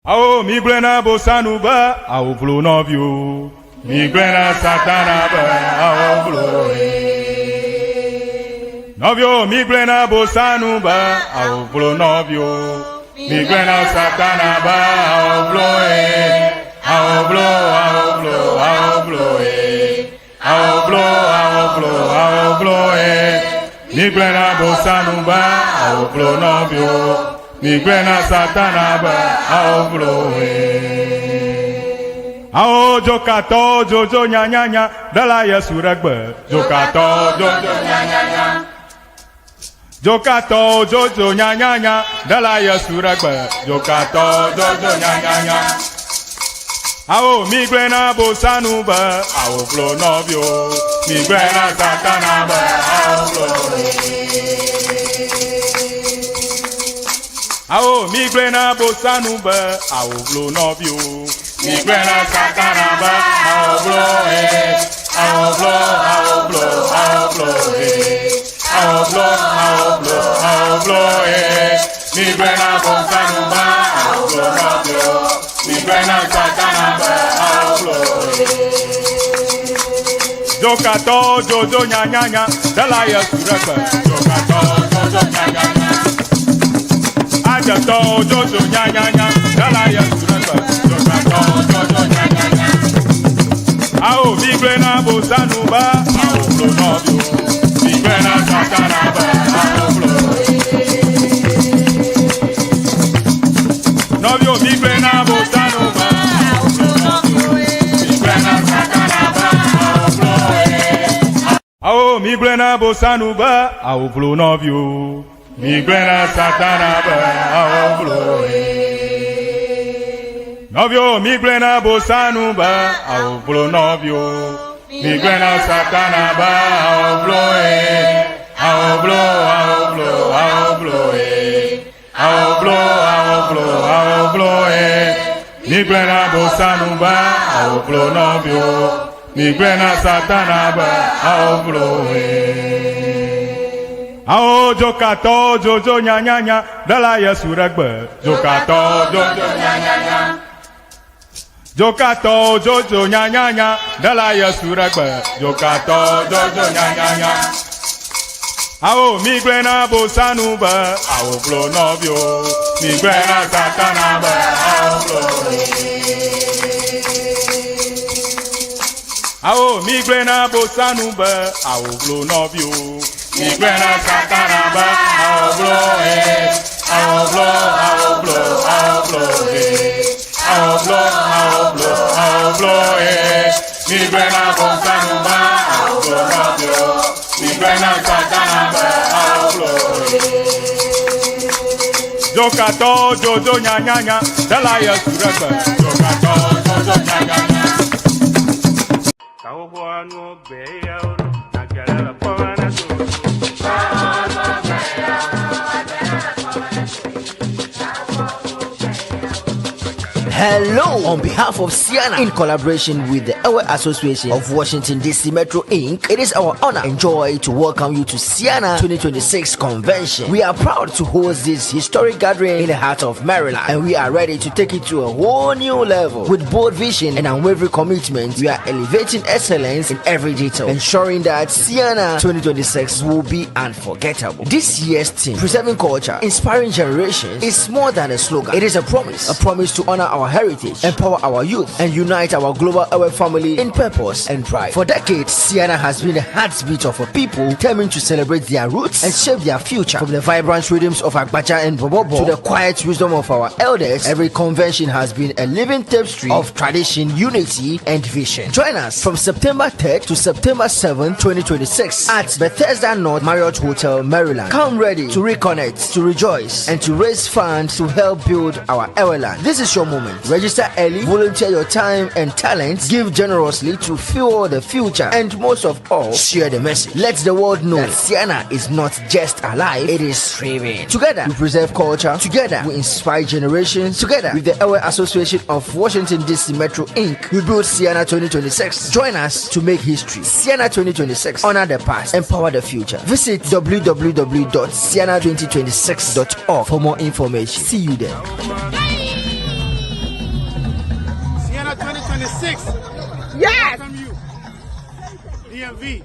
Awo migblɔe na Bosanu be awo vlo nɔviwo. Migblɔe na Satana be awo vlo nɔviwo. Migblɔe na Bosanu be awo vlo nɔviwo. Migblɔe na Satana be awo vlo awo vlo awo vlo awo vlo awo vlo awo vlo awo vlo. Migblɔe na Bosanu be awo vlo nɔviwo. Migblɔe na Satana be awo vlo. Awo dzokatɔwo dzodzo nyanyanya ɖela Yesu ɖe gbe. Dzokatɔwo dzodzo nyanyanya. Dzokatɔwo dzodzo nyanyanya ɖela Yesu ɖe gbe. Dzokatɔwo dzodzo nyanyanya. Awo migblɔe na Bosanu be awo vlo nɔviwo. Migblɔe na Satana be awo vlo. Awo migblɔe na Bosanu be awo vlo nɔviwo. Migblɔe na Satana be awo vlo awo vlo awo vlo awo vlo awo vlo awo vlo awo vlo. Migblɔe na Bosanu be awo vlo nɔviwo. Migblɔe na Satana be awo vlo. Dzokatɔwo dzodzo nyanyanya ɖela Yesu ɖe gbe. Dzokatɔwo dzodzo nyanyanya. Adzetɔwo dzodzo nyanyanya ɖela Yesu ɖe gbe. Dzokatɔwo dzodzo nyanyanya. Awo migblɔe na Bosanu be awo vlo nɔviwo. Migblɔe na Satana be awo vlo. Nɔviwo migblɔe na Bosanu be awo vlo nɔviwo. Migblɔe na Satana be awo vlo. Awo migblɔe na Bosanu be awo vlo nɔviwo. Migblɔe na Satana be awo vlo. Nɔviwo migblɔe na Bosanu be awo vlo nɔviwo. Migblɔe na Satana be awo vlo awo vlo awo vlo awo vlo awo vlo awo vlo awo vlo. Migblɔe na Bosanu be awo vlo nɔviwo. Migblɔe na Satana be awo vlo. Awo dzokatɔwo dzodzo nyanyanya ɖela Yesu ɖe gbe. Dzokatɔwo dzodzo nyanyanya. Dzokatɔwo dzodzo nyanyanya ɖela Yesu ɖe gbe. Dzokatɔwo dzodzo nyanyanya. Awo migblɔe na Bosanu be awo vlo nɔviwo. Migblɔe na Satana be awo vlo. Awo migblɔe na Bosanu be awo vlo nɔviwo. Migblɔe na Satana be awo vlo awo vlo awo vlo awo vlo awo vlo awo vlo awo vlo. Migblɔe na Bosanu be awo vlo nɔviwo. Migblɔe na Satana be awo vlo. Dzokatɔwo dzodzo nyanyanya ɖela Yesu ɖe gbe. Dzokatɔwo dzodzo nyanyanya. Kawowo nu gbe yawo agere le kpɔmene to. Hello! On behalf of Ceana, in collaboration with the Ewe Association of Washington DC Metro Inc., it is our honor and joy to welcome you to Ceana 2026 Convention. We are proud to host this historic gathering in the heart of Maryland, and we are ready to take it to a whole new level. With bold vision and unwavering commitment, we are elevating excellence in every detail, ensuring that Ceana 2026 will be unforgettable. This year's theme, Preserving Culture, Inspiring Generations, is more than a slogan. It is a promise to honor our heritage, empower our youth, and unite our global Ewe family in purpose and pride. For decades, Ceana has been the heartbeat of a people determined to celebrate their roots and shape their future. From the vibrant rhythms of Agbadza and Bobobo to the quiet wisdom of our elders, every convention has been a living tapestry of tradition, unity, and vision. Join us from September 3rd to September 7th, 2026 at Bethesda North Marriott Hotel, Maryland. Come ready to reconnect, to rejoice, and to raise funds to help build our Eweland. This is your moment. Register early, volunteer your time and talents, give generously to fuel the future, and most of all, share the message. Let the world know that Ceana is not just alive, it is thriving. Together, we preserve culture. Together, we inspire generations. Together, with the Ewe Association of Washington DC Metro Inc., we build Ceana 2026. Join us to make history. Ceana 2026. Honor the past, empower the future. Visit www.ceana2026.org for more information. See you there. 2026. Yes. Welcome you. DMV.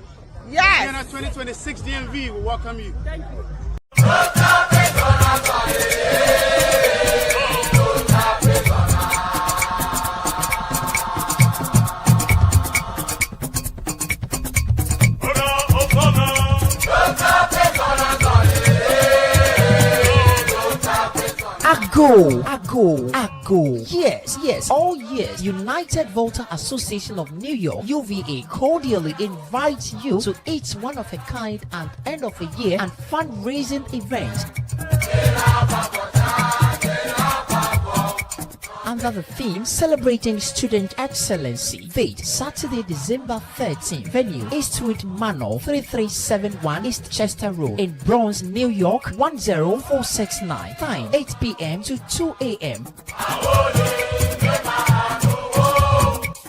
Yes. Siena 2026 DMV will welcome you. Thank you. Ago, Ago, Ago. Yes, yes, all years. United Voter Association of New York, UVA, cordially invites you to its one of a kind and end of a year and fundraising event. Under the theme Celebrating Student Excellency. Date Saturday, December 13. Venue Eastwood Manor, 3371 East Chester Road in Bronx, New York, 10469. Time 8 p.m. to 2 a.m.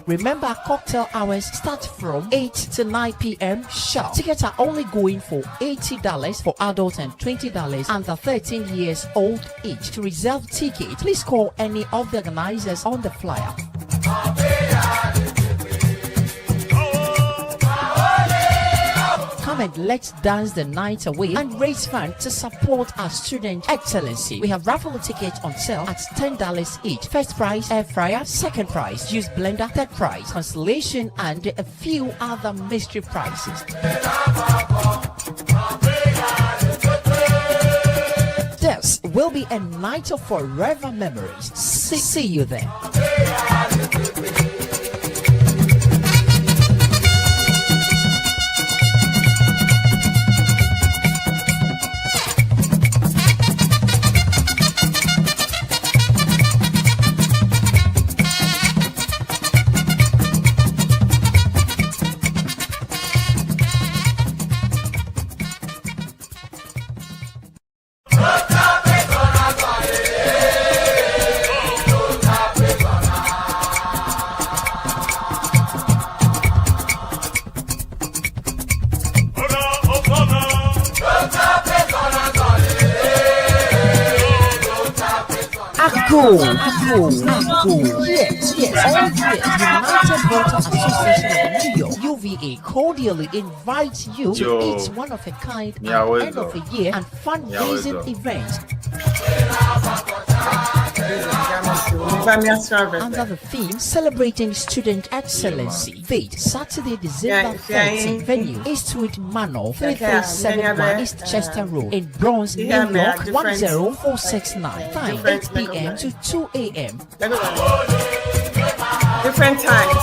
Remember, cocktail hours start from 8 to 9 p.m. sharp. Tickets are only going for $80 for adults and $20 under 13 years old each. To reserve ticket, please call any of the organizers on the flyer. Come and let's dance the night away and raise funds to support our student excellency. We have raffle tickets on sale at $10 each. First prize, air fryer. Second prize, juice blender. Third prize, consolation, and a few other mystery prizes. This will be a night of forever memories. See you there. Ago, Ago, Ago. Yes, yes, all yes. United Voter Association of New York, UVA, cordially invites you to Yo. its one of a kind and Nyawezo. end of a year and fundraising Nyawezo. event under the theme Celebrating Student Excellency. Date Saturday, December 13. Venue Eastwood Manor, 3371 East Chester Road in Bronx, New Yeah, man, York, different- 10469. Time different 8 p.m. to 2 a.m. Different times,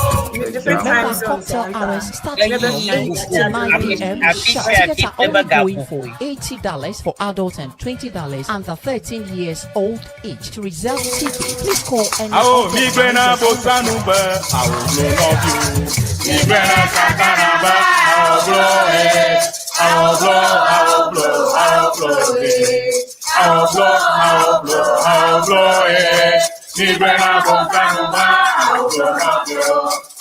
different time Remember, zones. cocktail hours starting Yeah, from 8 to 9 p.m. sharp. Tickets are only going for $80 for adults and $20 under 13 years old each. To reserve ticket, please call any Awo of the mi gbena organizers on the bosanu be awo blo nɔviwo. Mi gbena satana be awo blo e. Awo blo awo blo awo blo e. Awo blo awo blo awo blo e. Mi gbena bosanu be awo blo nɔviwo.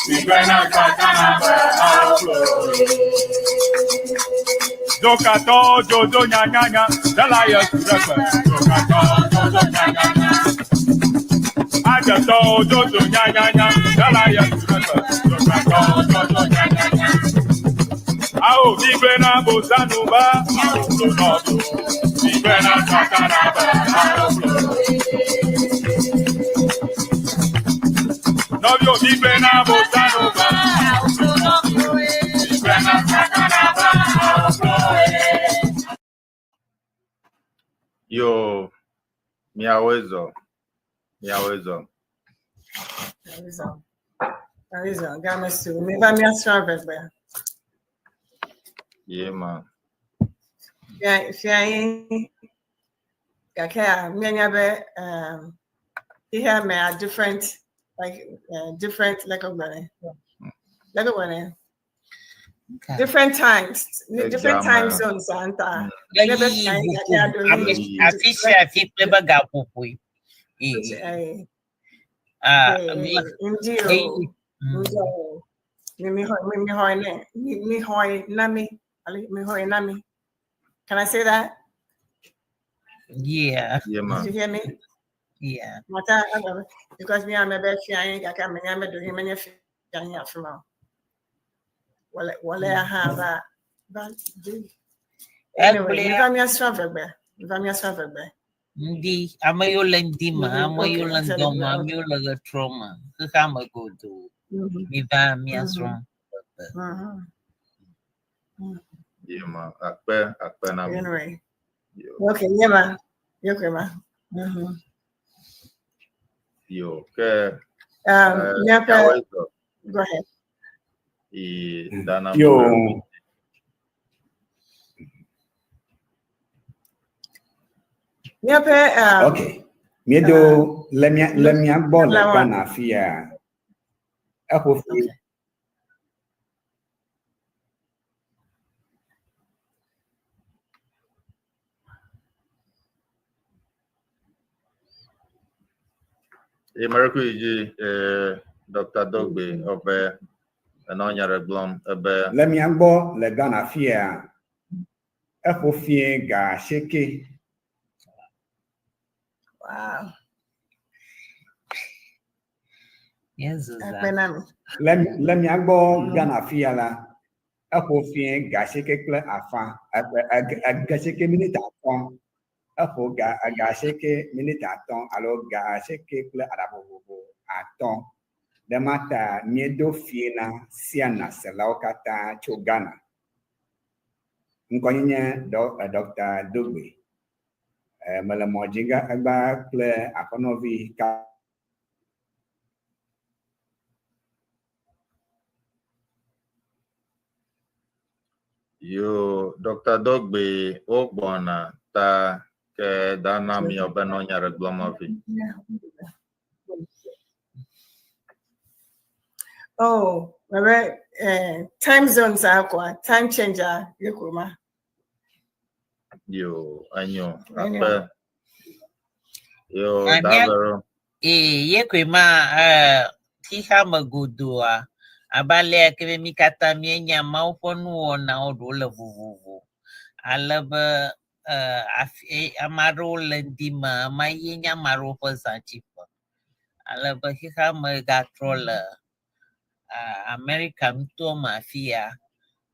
Mi gbena satana be awo blo e. Dzokatɔ dzodzo nyanyanya, dala ye tu ɖe gbe. Dzokatɔ dzodzo nyanyanya. Adzetɔ dzodzo nyanyanya, dala ye tu ɖe gbe. Dzokatɔ dzodzo nyanyanya. Awo mi gbena bosanu be awo blo nɔviwo. Mi gbena satana be awo blo. Nɔviwo mi gbena bosanu be awo blo nɔviwo. Mi gbena satana be awo blo. Yo, Miawezo. Miawezo. Arizona, Ghana, Sue. Maybe I'm your servant, but Yeah, man. yeah, yeah, okay, here may are different, like different, like a like a different times, different time Exam, zones, Santa. Afi ƒe gaƒoƒoe. Ah, Indio, Can I say that? Yeah. Yeah, Did man. you hear me? Yeah. Mata because me ame be fia yin kaka me nya me do hin menye fia yin afima. Wale wale aha ba ba do. Anyway, mi va mi asra vegbe. Mi va mi asra vegbe. Ŋdi, ame yiwo le ŋdi me, ame yiwo le ŋdɔ me, ame yiwo le ɣetrɔ me, xexea me godoo. Miva míasrɔ̃ ʋegbe. Ye ma akpe akpe na mi. Anyway. Okay, ye ma. Ye ke ma. Yo ke. Míaƒe go ahead. I dana. Yo. Míaƒe Okay. Míedo le mía le mía gbɔ le Ghana afia. Eƒo fi. Emereku yi Dr. Dogbe ɔbɛ enɔ nya ɖe gblɔm ebe. Le mía gbɔ le Ghana afia, eƒo fiẽ ga asieke. Wow. Míezu zã. Akpe na mi. Le le mía gbɔ Ghana afia la, eƒo fiẽ ga asieke kple afã, ga asieke miniti atɔ̃. Eƒo ga ga asieke miniti atɔ̃ alo ga asieke kple aɖaʋuʋuʋu atɔ̃. Ɖe ma ta míedo fiẽ na Siana selawo katã tso Ghana. Ŋkɔnye nye Dr. Dogbe. Mele mɔ dzi egba kple aƒenɔvi ka. Yo, Dr. Dogbe, wogbɔna ta ke dana mi ɔbe nɔ nya ɖe gblɔm afi. Oh, bebe time zones akwa, time changer yekuma. Yo, enyo, Enyo. akpe. Yo, Ah, mía- davero. Ee, ye koe ma xexea me godooa, abe alea ke be mí katã míenya Mawu ƒe nuwɔnawo ɖewo le vovovo. Ale be afi ame aɖewo le ŋdi me, ame ye nye ame aɖewo ƒe zãtsiƒe. Ale be xexea me gatrɔ le Amerika nutoa me afi ya.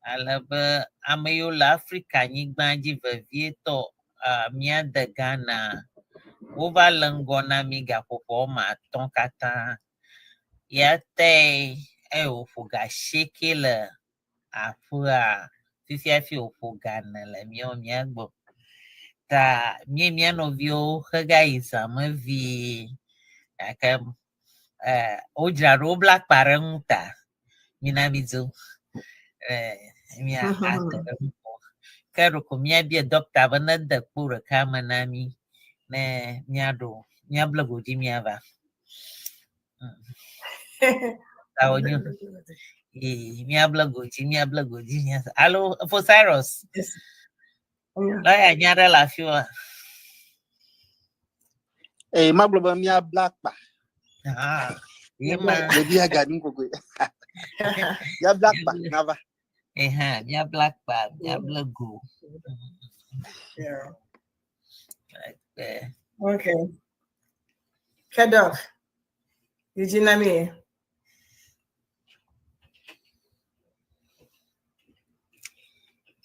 Ale be ame yiwo le Afrika nyigba dzi vevietɔ mía de Ghana, wova le ŋgɔ na mí gaƒoƒo woame atɔ̃ katã. Ya tae eye wòƒo ga asieke le aƒea fifia hafi wòƒo ga ene le míawo mía gbɔ. Ta mí mía nɔviwo hegayi zã me vie gake wodzra ɖo wobla akpa ɖe ŋu ta mina midzo mía ate ɖe ŋu. Ke ɖeko míabia dɔkta be nede kpo ɖeka me na mí ne míaɖo míable godzi míava. Ta wònyo. Ee, míable godzi míable godzi míava. Alo Fosirus, lɔya nya ɖe le afi wa. Ee, magblɔ be míabla akpa. Ah, ye ma. Ɖevi agaɖu kokoe. Míabla akpa nava. Eha, míabla akpa, míable go. Yeah. Eh, Okay. Kedok. Eugene mi.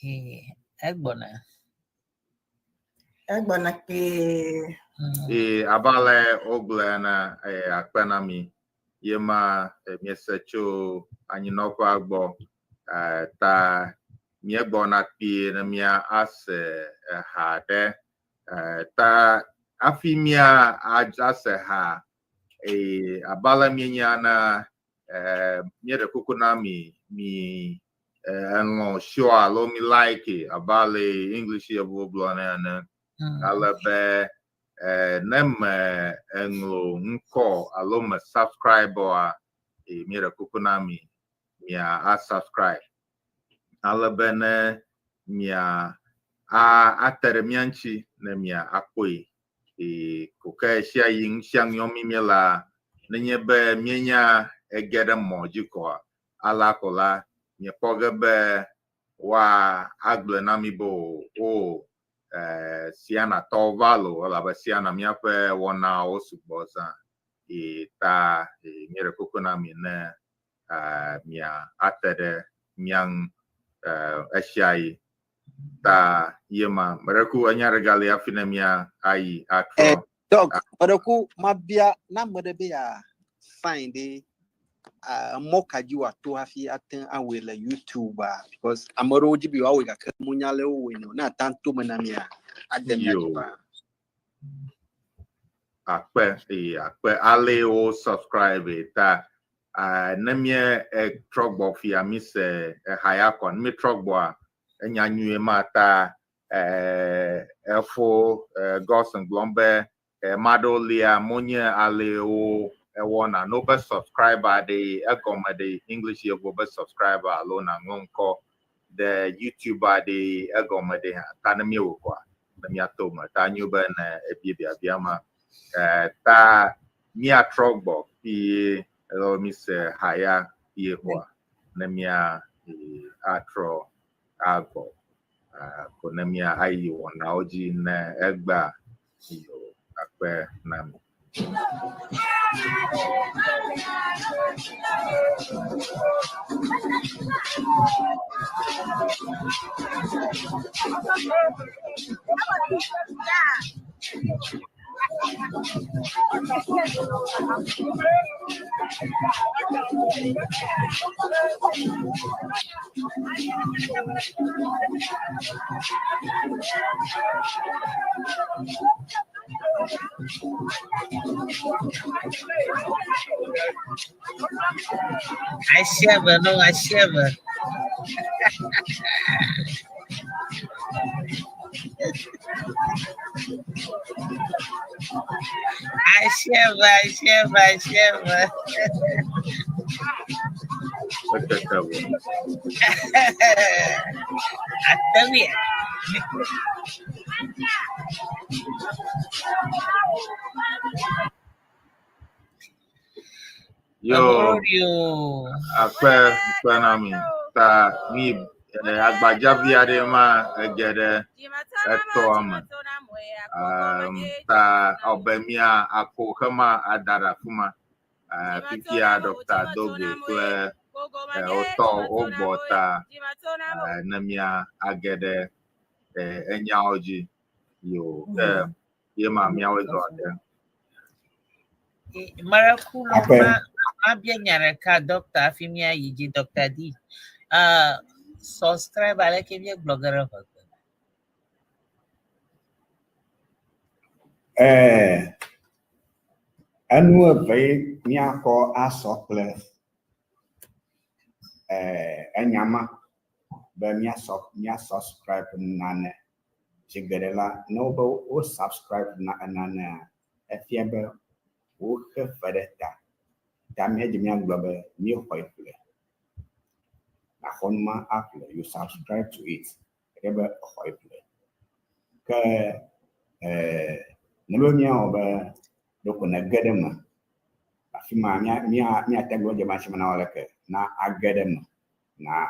Eh, egbɔna. Egbɔna kpee. Ee, abe ale wogblɔe ene, akpe na mi. Ye ma míese tso anyinɔƒea gbɔ. Ta míegbɔna kpuie ne mía ase eha ɖe. Ta hafi mía ase ha, abe ale míenya ene, míeɖe kuku na mi, mi elɔ̃ show alo mi like abe ale English yevuwo gblɔnɛ ene. Ale be ne me eŋlɔ ŋkɔ alo me subscribe oa, míeɖe kuku na mi mia a subscribe. Ale be ne mia a ate ɖe mía ŋuti ne mia akpɔe. Ko ke sia yi nu sia nu yɔm mi míelea, nenye be míenya ege ɖe mɔ dzi koa, alea ko la, miekpɔ ge be woa agblɔe na mi be o, o, Siana tɔwo va lo elabe Siana míaƒe wɔnawo sugbɔ zã e ta e míeɖe kuku na mi ne mia ate ɖe mía ŋu esia yi ta ye ma meɖe ku enya ɖe gali hafi ne mía ayi atrɔ. Doc, meɖe ku mabia na ame ɖe be ya sign ɖe emɔ ka dzi wòato hafi ate ŋu awɔe le YouTube a because ame ɖewo dzi be yewoawɔe gake munya le wowɔe ne o. Ne ate ŋu to me na mia, ade mia dzi Yo. paa. Akpe eye akpe ale wo subscribe ta ne mie trɔ gbɔ fia mi se eha ya kɔ ne mi trɔ gbɔa enya nyuie ma ta efo Godson gblɔm be maɖewo lia monye ale wo ewɔna no be subscriber ɖe egɔme ɖe English yevo be subscriber alo na ŋlɔ ŋkɔ ɖe YouTuber ɖe egɔme ɖe hã ta ne miewɔ kɔa ne miato me ta nyo be ne ebie biabia ma ta miatrɔ gbɔ fie elo mi se ha ya fie kɔa ne mia atrɔ agbɔ ko ne mia ayi wɔnawo dzi ne egbea yo akpe na mi. I shiver, no, I shiver. I shiver, I shiver, I shiver. Ekeke wɔ. I tell you. Yo Yo. akpe akpe na mi ta mi agbadzavi aɖe ma ege ɖe etɔa me. Ta ɔbe mia ako xema ada ɖe afi ma. Fifia Dr. Dogo kple wotɔ wogbɔ ta ne mia age ɖe enyawo dzi. Yo ke ye ma miawo zɔ ɖe. Marakulo Akpe. ma mabia nya ɖeka dɔkta hafi míayi dzi Dr. D. Subscribe aleke míegblɔ ge ɖe ʋegbe. Enu eve ye míakɔ asɔ kple enya ma be míasɔ mía subscribe nane. Zi geɖe la, ne wobe wo subscribe na nanea, efia be woxe fe ɖe ta. Ta míadzi míagblɔ be míexɔe ƒle. Axɔ nu ma aƒle. You subscribe to it. Efia be exɔe ƒle. Ke ne be míawɔ be ɖeko nege ɖe eme, afi ma mía mía míate ŋu dze masi me na wò leke na age ɖe eme na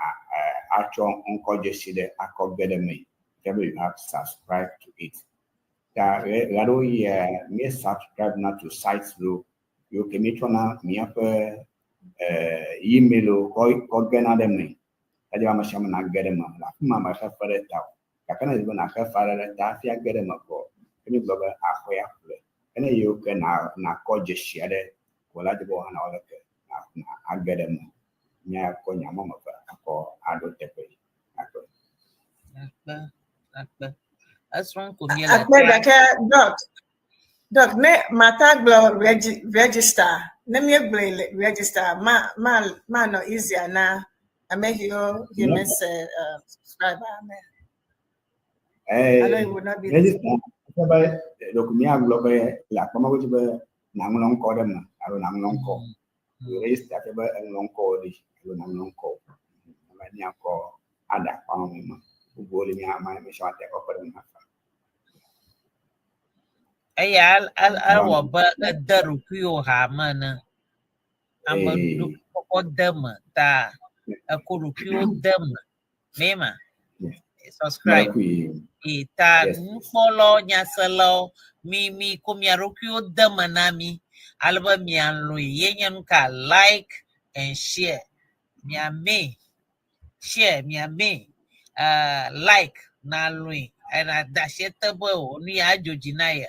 atsɔ ŋkɔ dzesi ɖe akɔ ge ɖe eme. Efia be you have subscribed to it. Ta ɣeaɖewoɣi mí subscribe na to sites ɖewo yiwo ke míetsɔna míaƒe email kɔ kɔ gena ɖe eme. Edze be ame sia ame nage ɖe eme. Le afi ma mexe fe ɖe ta o. Gake ne edzi be nàxe fe aɖe ɖe ta hafi age ɖe eme kɔ, ke míegblɔ be axɔe aƒle. Ke ne yiwo ke na nakɔ dzesi aɖe ko la dzi be wò hã nawɔ leke na na age ɖe eme. Míakɔ nya ma ame eve akɔ aɖo teƒe. Akpe. Akpe, akpe. Esrɔ̃ ko míele Akpe ta. gake doc, doc ne mata gblɔ register, ne míegblɔe le register, ma ma manɔ easier na ame yiwo yi No. mese subscribe ame. Alo it would not be the Register efia be ɖeko míagblɔ be le akpa ma godzi be nàŋlɔ ŋkɔ ɖe eme alo nàŋlɔ ŋkɔ. Register fia be eŋlɔ ŋkɔwò ɖi alo nàŋlɔ ŋkɔwò. Ame míakɔ aɖe akpa ma me. Bubuwo li mía ame sia ame ate kɔ kpe ɖe eme hafi. Eya ewɔ be ede ɖokuiwò hame ene. Ame ɖokuikpɔkpɔ de eme ta eko ɖokuiwo de eme. Ne ma? Subscribe. Mekui. E ta Yes. nukpɔlawo, nyaselawo, mi mi ko mia ɖokuiwo de me na mi ale be mialɔ̃e. Ye nye nu ka like and share. Miame share, miame like na lɔ̃e. Ena da asi ete be o nu ya adzo dzi na ye.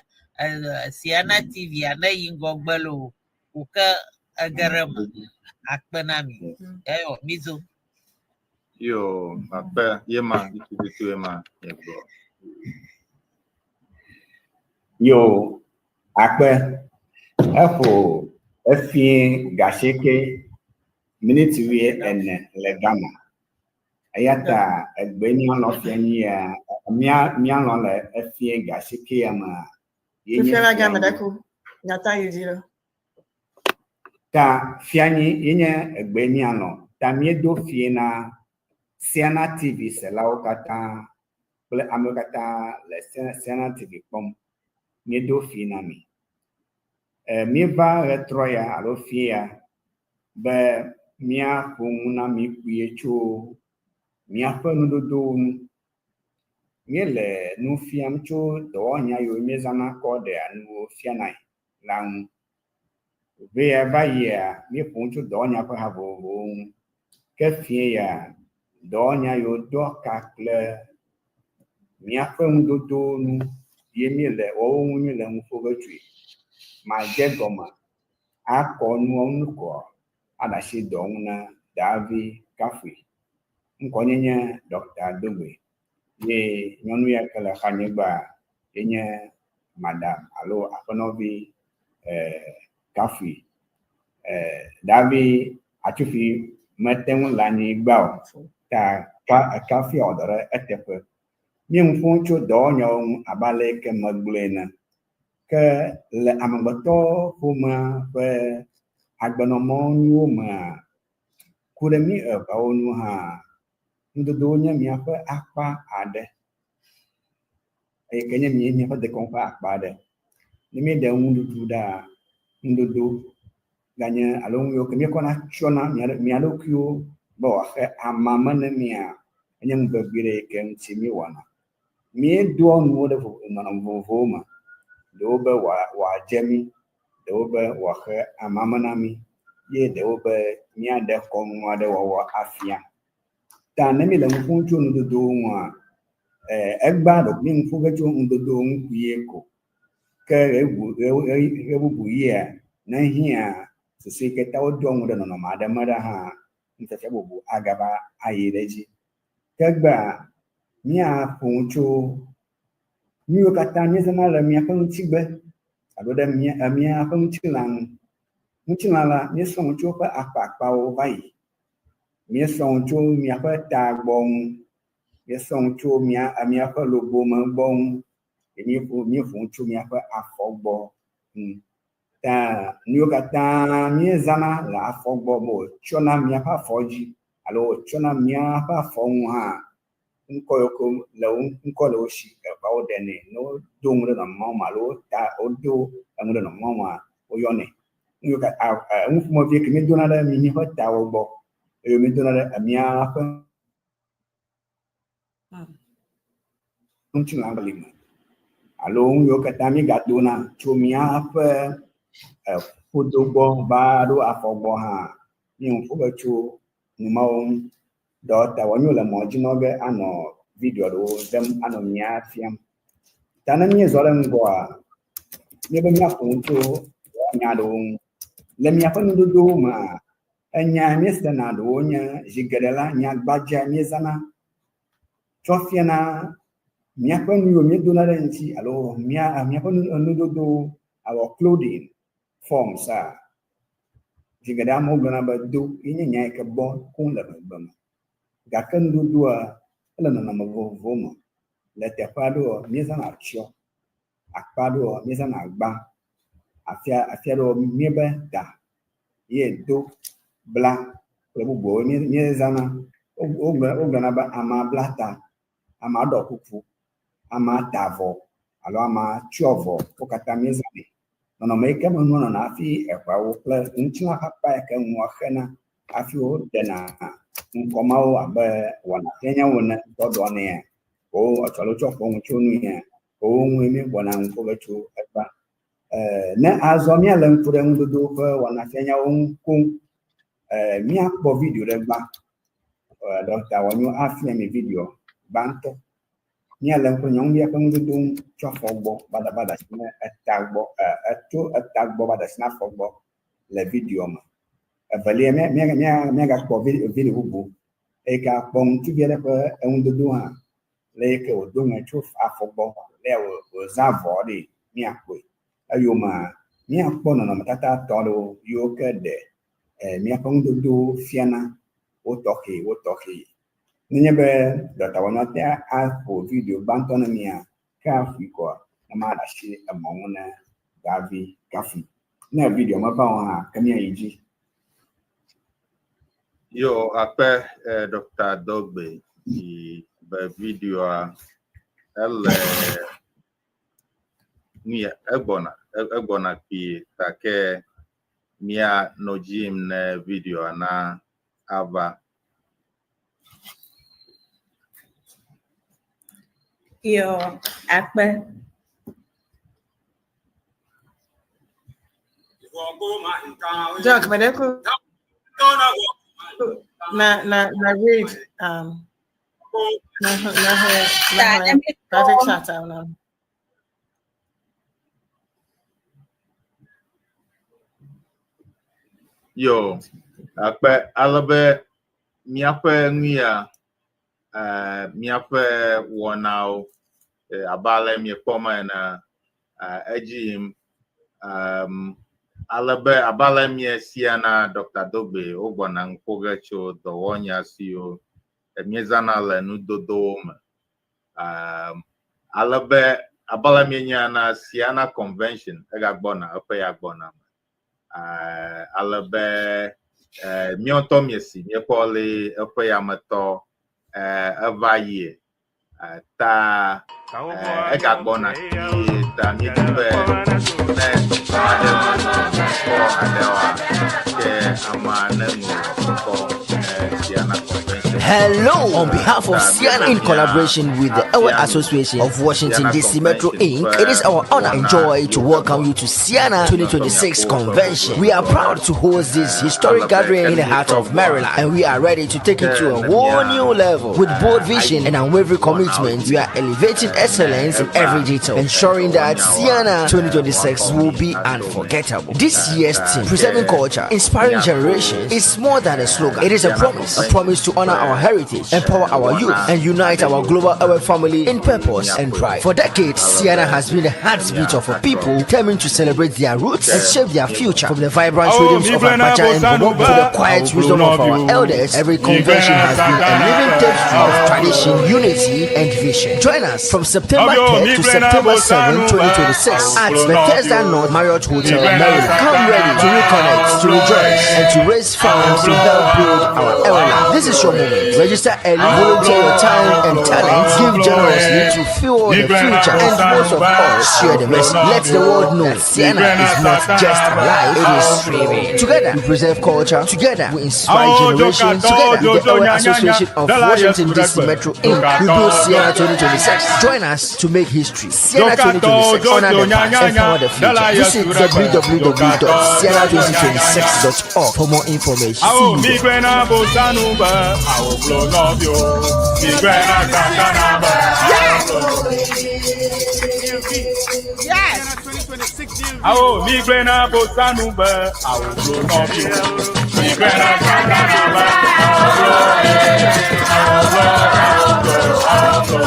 Siana TV a ne yi ŋgɔgbe loo ko ke ege ɖe eme akpe na mi. Eyo mizo. Yo, akpe yema tututu yema yegblɔ. Yo, akpe eƒo efie gasieke miniti wuie ene le Ghana. Eya ta egbe míalɔ fia nyi ya mía míalɔ le efie gasieke ya mea. Ye nye Fifia la game fianyi. ɖe ko. Nyata yi dzi ɖo. Ta fianyi ye nye egbe míalɔ. Ta míedo fie na Siana TV selawo katã kple amewo katã le Siana TV kpɔm. Míedo fie na mi. Míeva ɣetrɔ ya alo fie ya be míaƒo nu na mi kpuie tso míaƒe nudodowo ŋu. Míele nu fiam tso dɔwɔnya yiwo míezãna kɔ ɖea nuwo fianae la ŋu. Ʋe ya va yia, míeƒo nu tso dɔwɔnya ƒe ha vovovowo ŋu. Ke fie ya, dɔwɔnya yiwo doa ka kple míaƒe nudodowo nu ye míele woawo ŋu míele nu ƒo ge tsoe. Madze gɔme akɔ nuawo ŋu kɔ aɖe asi dɔ ŋu na Davi Kafui. Ŋkɔnye nye Dr. Dogbe ye nyɔnu ya ke le xanyegbea ye nye Madam alo aƒenɔvi Kafui. Davi Atsufi mete ŋu le anyigba o ta Kafui wɔ dɔ ɖe eteƒe. Míe nu ƒom tso dɔwɔnyawo ŋu abe ale yi ke megblɔe ene. Ke le amegbetɔ ƒomea ƒe agbenɔmɔnuwo mea, ku ɖe mí eveawo nu hã, nudodowo nye míaƒe akpa aɖe eye ke nye míaƒe dekɔnu ƒe akpa aɖe. Ne míeɖe nuɖuɖu ɖa, nudodo ganye alo nu yiwo ke míekɔna tsyɔna mía ɖokuiwo be wòaxe amame ne mía, enye nu vevi ɖe yi ke ŋuti míewɔna. Míedoa nuwo ɖe nɔnɔme vovovowo me. Ɖewo be wòadze mí, ɖewo be wòaxe amame na mí ye ɖewo be míaɖe kɔnu aɖe wɔwɔ afia. Ta ne míele nu ƒom tso nudodowo ŋua, egbea ɖeko míe nu ƒo ge tso nudodowo ŋu kpuie ko. Ke ɣebubu yia, ne hiã susu yi ke ta wodoa nu ɖe nɔnɔme aɖe me ɖe hã, nufiafia bubu agava ayi ɖe edzi. Ke egbea, míaƒo nu tso nu yiwo katã míezãna le míaƒe ŋutigbe alo ɖe míaƒe ŋutilã ŋu. Ŋutilã la, míesrɔ̃ nu tso eƒe akpakpawo va yi. Míesrɔ̃ nu tso míaƒe tagbɔ ŋu. Míesrɔ̃ nu tso míaƒe logome gbɔ ŋu. Míeƒo nu tso míaƒe afɔ gbɔ ŋu. Ta nu yiwo katã míezãna le afɔ gbɔ be wòtsyɔna míaƒe afɔ dzi alo wòtsyɔna míaƒe afɔ ŋu hã, ŋkɔ yiwo ke le wo ŋkɔ le wo si evawo ɖenɛ. Ne wodo nu ɖe nɔnɔme me alo wota wodo enu ɖe nɔnɔme mea, woyɔnɛ. Nu yiwo nu ƒomevi ke míedona ɖe míaƒe tawo gbɔ eye míedona ɖe míaƒe ŋutilã li me alo nu yiwo katã míegadona tso míaƒe ƒodo gbɔ va ɖo afɔ gbɔ hã, míe nu ƒo ge tso nu mawo ŋu. Dɔwɔta wɔnyo le mɔ dzi nɔ ge anɔ video ɖewo ɖem anɔ mía fiam. Ta ne míezɔ ɖe ŋgɔa, míebe míaƒo nu tso nya aɖewo ŋu. Le míaƒe nudodowo mea, enya míesena ɖewo nye zi geɖe la, nya gbadza míezãna tsɔ fiana míaƒe nu yiwo míedona ɖe ŋuti alo míaƒe nudodowo, our clothing forms a. Zi geɖe amewo gblɔna be do ye nye nya yi ke bɔ koŋ le ʋegbe me. Gake nudodoa, ele nɔnɔme vovovowo me. Le teƒe aɖewoa, míezãna atsyɔ, akpa aɖewoa, míezãna agba, afi aɖewo míebe da ye do, bla kple bubuawo míezãna. Wogblɔna be amea bla ta, amea ɖɔ kuku, amea ta avɔ alo amea tsyɔ avɔ. Wo katã míezãnɛ. Nɔnɔme yi ke me nua nɔna hafi eʋeawo kple ŋutilã ƒe akpa yi ke nua xena hafi woɖena ŋkɔ mawo abe wɔnafianyawo ene tsɔ ɖɔnɛa. Ƒo alo tsɔ ƒo nu tso nu ya wo ŋue míegbɔna nu ƒo ge tso egbea. Ne azɔ míalé ŋku ɖe nudodo ƒe wɔnafianyawo ŋu koŋ. Míakpɔ video ɖe gbã. Ɖɔkta Wɔnyo afia mi video gbãtɔ. Míalé ŋku ɖe nyɔnuvia ƒe nudodo ŋu tso afɔ gbɔ va da va da asi ne eta gbɔ, etso eta gbɔ va da asi na afɔ gbɔ le videoa me. Evelia, míagakpɔ video bubu eyi ke akpɔ ŋutsuvi aɖe ƒe enudodo hã le yi ke wòdo ŋe tso afɔ gbɔ le wòzã avɔ ɖi míakpɔe. Eyomea, míakpɔ nɔnɔmetata tɔ aɖewo yiwo ke ɖe míaƒe nudodowo fiana wo tɔxɛ wo tɔxɛ. Nenye be Dɔkta Wɔnyɔ ate aƒo video gbãtɔ na mía, ke aƒoe kɔa, ne maɖe asi emɔ ŋu ne Davi Kafui. Ne video meva o hã, ke míayi dzi. Yo, akpe eh, Dr. Dogbe yi be videoa ele nuya egbɔna egbɔna kpuie gake mía nɔ dzi yim ne videoa na ava. Yo, akpe. Doc, but na na na read na na na private chat na. Yo, akpe ale be míaƒe nu ya eh, míaƒe wɔnawo eh, abe ale miekpɔ me ene eh, edzi yim um, ale be abe ale miesia na Dr. Dogbe wogbɔna nu ƒo ge tso dɔwɔnya siwo míezãna le nudodowo me. Um, ale be abe ale mienya na Siana Convention egagbɔna eƒe ya gbɔna me. Eh, ale be eh, míawo ŋutɔ miesi míekpɔ le eƒe yametɔ eh, eva yie eh, ta eh, egagbɔna kpuie ta míedi be ne ame aɖe ŋkɔ aɖewoa ke amea neŋlɔ ŋkɔ eh, Siana Convention. Hello! On behalf of Siana, in collaboration with the Ewe Association of Washington DC Metro Inc., it is our honor and joy to welcome you to Siana 2026 Convention. We are proud to host this historic gathering in the heart of Maryland, and we are ready to take it to a whole new level. With bold vision and unwavering commitment, we are elevating excellence in every detail, ensuring that Siana 2026 will be unforgettable. This year's theme, Preserving Culture, Inspiring Generations, is more than a slogan. It is a promise, a promise to honor our heritage, empower our youth, and unite our global Ewe family in purpose and pride. For decades, Siana has been the heartbeat of a people determined to celebrate their roots and shape their future. From the vibrant rhythms of Agbadza and Bobo to the quiet wisdom of our elders, every convention has been a living tapestry of tradition, unity, and vision. Join us from September 3rd to September 7, 2026 at Bethesda North Marriott Hotel, Maryland. Come ready to reconnect, to rejoice, and to raise funds to help build our Eweland. This is your moment. Register early, volunteer your time and talent, give generously to fuel the future, and most of all, share the message. Let the world know that Siena is not just alive, it is thriving. Together, we preserve culture. Together, we inspire generations. Together, with the Ewe Association of Washington DC Metro Inc., we build Siena 2026. Join us to make history. Siena 2026. Honor the past, empower the future. Visit www.siena2026.org for more information. Awo See you mi there. gbe na bosanu be awo blo nɔvio. Mi gbe na satana be awo blo. Yes. Awo mi gbe na bosanu be awo blo nɔvio. Mi gbe na satana be awo blo. Awo blo awo blo awo blo.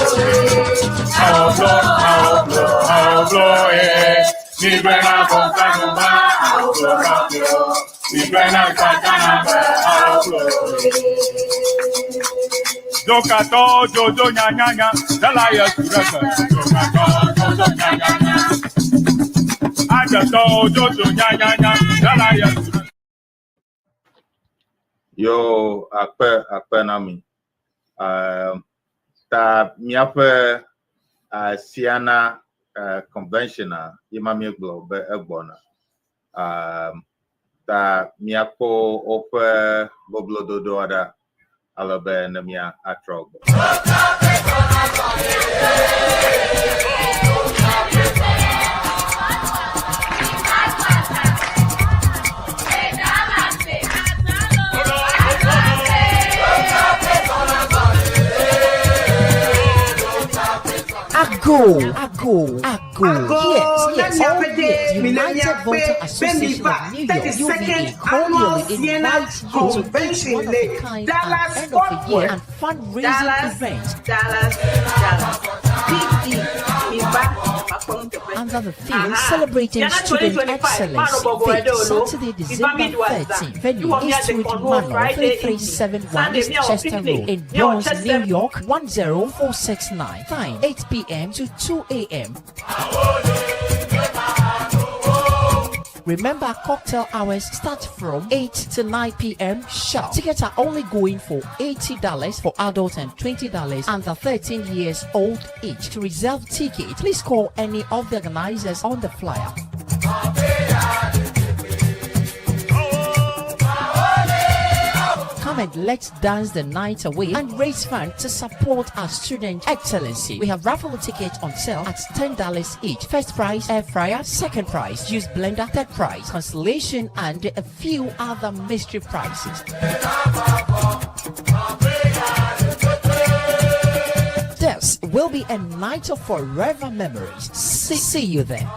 Awo blo awo blo awo blo. Mi gbe na bosanu be awo blo nɔvio. Mi gbe na satana be awo blo. Jokatɔ jojo nyanyanya, dala yesu ɖe gbe. Jokatɔ jojo nyanyanya. Adzetɔ jojo nyanyanya, dala yesu ɖe gbe. Yo, akpe akpe na mi. Eh, ta míaƒe eh, Siana eh, convention a ye ma míegblɔ be egbɔna. Eh, ta míakpɔ woƒe boblododoa ɖa ale be ne mía atrɔ gbɔ. Ago, Ago, Ago. Yes, yes, all yes. United Voter Association of New York, UVA, cordially invites you to each one of a kind and end of the year and fundraising Dallas, event Dallas, Dallas. P.D. Miba, under the theme Celebrating Student Excellence. Date Saturday, December 13. Venue Eastwood Manor, 3371 East Chester Road in Bronx, New York, 10469. Time 8 p.m. to 2 a.m. Remember, cocktail hours start from 8 to 9 p.m. sharp. Tickets are only going for $80 for adults and $20 under 13 years old each. To reserve ticket, please call any of the organizers on the flyer. Come and let's dance the night away and raise funds to support our student excellency. We have raffle tickets on sale at $10 each. First prize, air fryer. Second prize, juice blender. Third prize, consolation, and a few other mystery prizes. This will be a night of forever memories. See you there.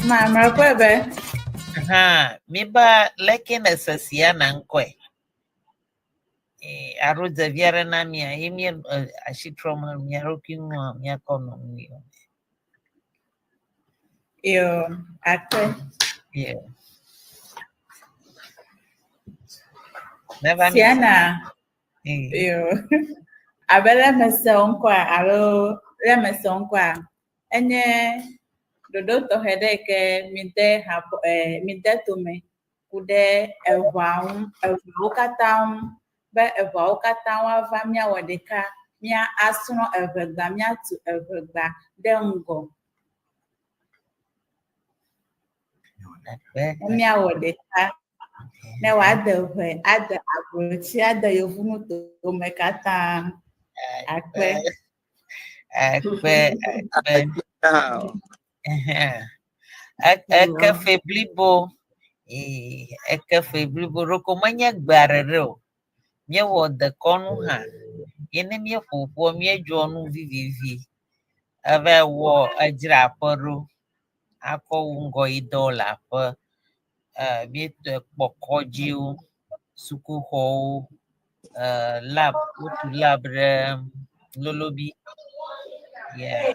Ma, mrakpɔe be Hã, miba leke ne se Siana ŋkɔe. Eh, alo ɖevi aɖe na mia ye mie eh, asi trɔm le mia ɖokui ŋua miakɔ nɔ nu yɔ. yo akpe. Yeah. Neva mi. Siana, Eh, yo. Abe le mese wo ŋkɔa alo le mese wo ŋkɔa, enye ɖoɖo tɔxɛ ɖe yi ke mide habɔ eh, mide tome ku ɖe eʋua ŋu, eʋuawo katã ŋu be eʋuawo katã woava míawɔ ɖeka, mía asrɔ̃ eʋegba, míatu eʋegba ɖe ŋgɔ. akpe. Ne míawɔ ɖeka ne wòade ʋe, ade ablotsi, ade yevunutowo katã. Akpe. Akpe, akpe. Ah, Ɛhɛn. Eke fe blibo. Eh, eke fe blibo ɖeko menye gbe aɖe ɖe o. Míewɔ dekɔnu hã. Ye ne míeƒo ƒua, míedzɔ nu vivivi. Eva wɔ edzra aƒe ɖo. Akɔ wu ŋgɔyidɔ le aƒe. Eh, míetɔ kpɔ kɔdziwo, sukuxɔwo, eh, lab, wotu lab ɖe Lolobi. Yeah.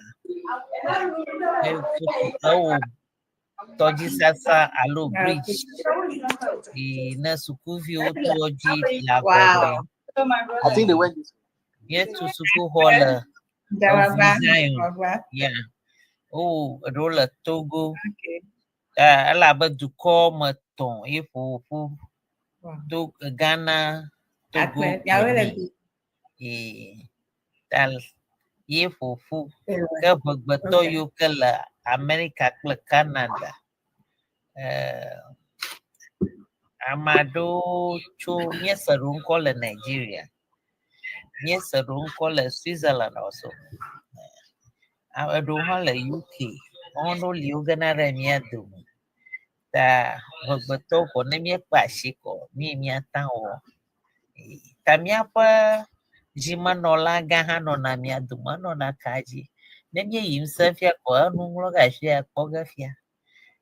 Ewɔ tɔdzisasa alo bridge yi ne sukuviwo to dzi le agɔgɔe. Wow. I think they went this Míetu sukuxɔ le Dawagba. Zion. Dawagba. Yeah. Wowɔ eɖewo le Togo. Okay. Eh, elabe dukɔ me tɔ̃ ye ƒo ƒu. Wow. To Ghana, Togo, Akpe. Miawoe le Benin. Eh, ta ye ƒo ƒu. Ewe. Ke ʋegbetɔ Okay. yiwo ke le Amerika kple Canada. Eh, ame aɖewo tso míese ɖewo ŋkɔ le Nigeria. Míese ɖewo ŋkɔ le Switzerland also. Ame ɖewo hã le UK. Woawo ɖewo li wogena ɖe mía dome. Ta ʋegbetɔwo ko ne míekpe asi ko mi míata wɔ. Eh, Ta míaƒe zimenɔla gã hã nɔna mía dome, enɔna ka dzi. Ne míeyi ŋusẽ fia ko enu ŋlɔ ge afi kpɔ ge fia.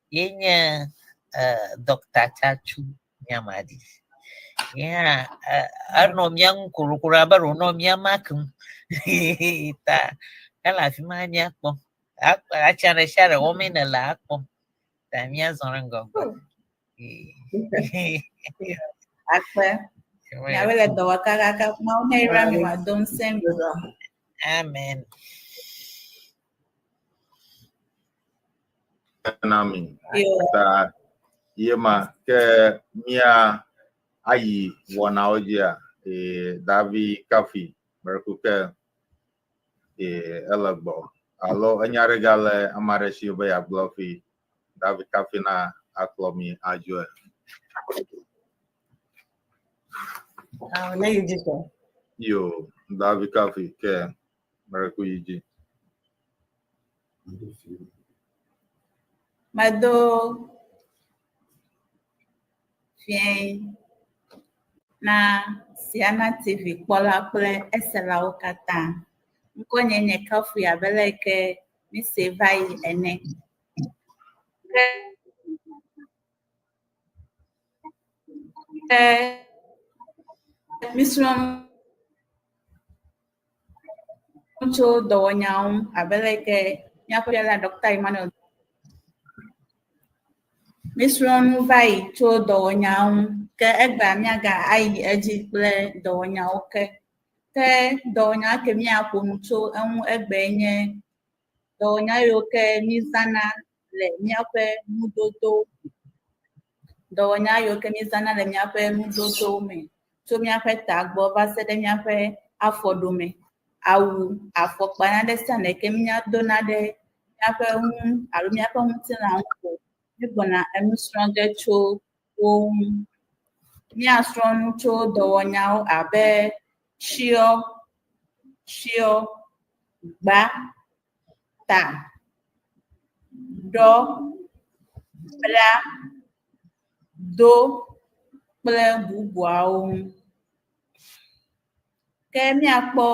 Ye nye eh, Dr. Tsatsu Nyamadi. Ye hã eh, enɔ mía ŋu korokoro abe ɖe wònɔ mía makum. Ta ele afi ma míakpɔ. Atsa ɖe sia ɖe wɔmee nèle akpɔ. Ta míazɔ ɖe ŋgɔgbe. Eh. Akpe. Miawoe le dɔ wɔ kakaka. Mawu ne yra mi wòado ŋusẽ mi. Amen. Na mi. Yo. Ta Ye ma ke mía ayi wɔnawo dzia, ee, Davi Kafi mereku ke ee, ele gbɔ. Alo enya ɖe gale ame aɖe si be yeagblɔ fi Davi Kafi na akplɔ mi adzoe. Ah, ne yi dzi sɔ. Yo, Davi Kafi ke mereku yi dzi. Medo fiẽ na Siana TV kpɔla kple eselawo katã. Ŋkɔnye nye Kafui abe le ke mise va yi ene. Ke misrɔ̃ nu tso dɔwɔnyawo ŋu abe le ke míaƒe fiala Dɔkta Emmanuel. Mísrɔ̃ nu va yi tso dɔwɔnyawo ŋu ke egbea míaga ayi edzi kple dɔwɔnyawo ke. Ke dɔwɔnya ke míaƒo nu tso eŋu egbee nye dɔwɔnya yiwo ke mízãna le míaƒe nudodo dɔwɔnya yiwo ke mízãna le míaƒe nudodowo me tso míaƒe tagbɔ va se ɖe míaƒe afɔɖome. Awu, afɔkpa nane sia nane ke míadona ɖe míaƒe ŋu alo míaƒe ŋutilã ŋu ko míegbɔna enu srɔ̃ ge tso wo ŋu. Míasrɔ̃ nu tso dɔwɔnyawo abe tsyɔ, tsyɔ, gba, ta, ɖɔ, bla, do kple bubuawo ŋu. Ke míakpɔ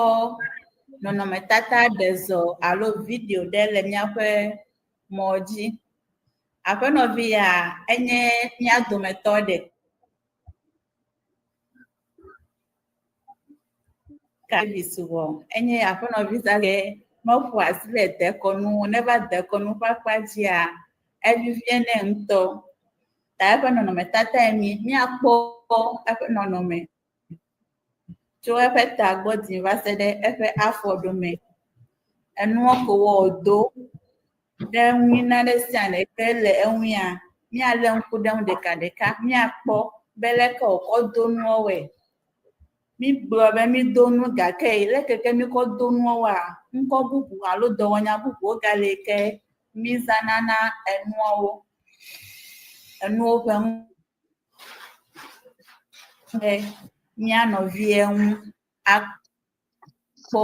nɔnɔmetata ɖe zɔ alo video ɖe le míaƒe mɔ dzi. Aƒenɔvi ya enye mía dometɔ ɖeka. Davis wɔ enye aƒenɔvi zãgɛ meƒo asi le dekɔnu ŋu. Ne eva dekɔnu ƒe akpa dzia, evivie nɛ ŋutɔ. Ta eƒe nɔnɔmetatae mi. Míakpɔ eƒe nɔnɔme tso eƒe tagbɔ dzi va se ɖe eƒe afɔɖome. Enua ko wòdo ɖe ŋui nane sia nane ke le eŋuia, míalé ŋku ɖe eŋu ɖekaɖeka. Míakpɔ be leke wòkɔ do nuawoe. Mígblɔ be mído nu gake leke ke míkɔ do nuawoa, ŋkɔ bubu alo dɔwɔnya bubuwo gale ke mízãna na enuawo. Enuwo ƒe ŋu ɖe mía nɔvia ŋu akpɔ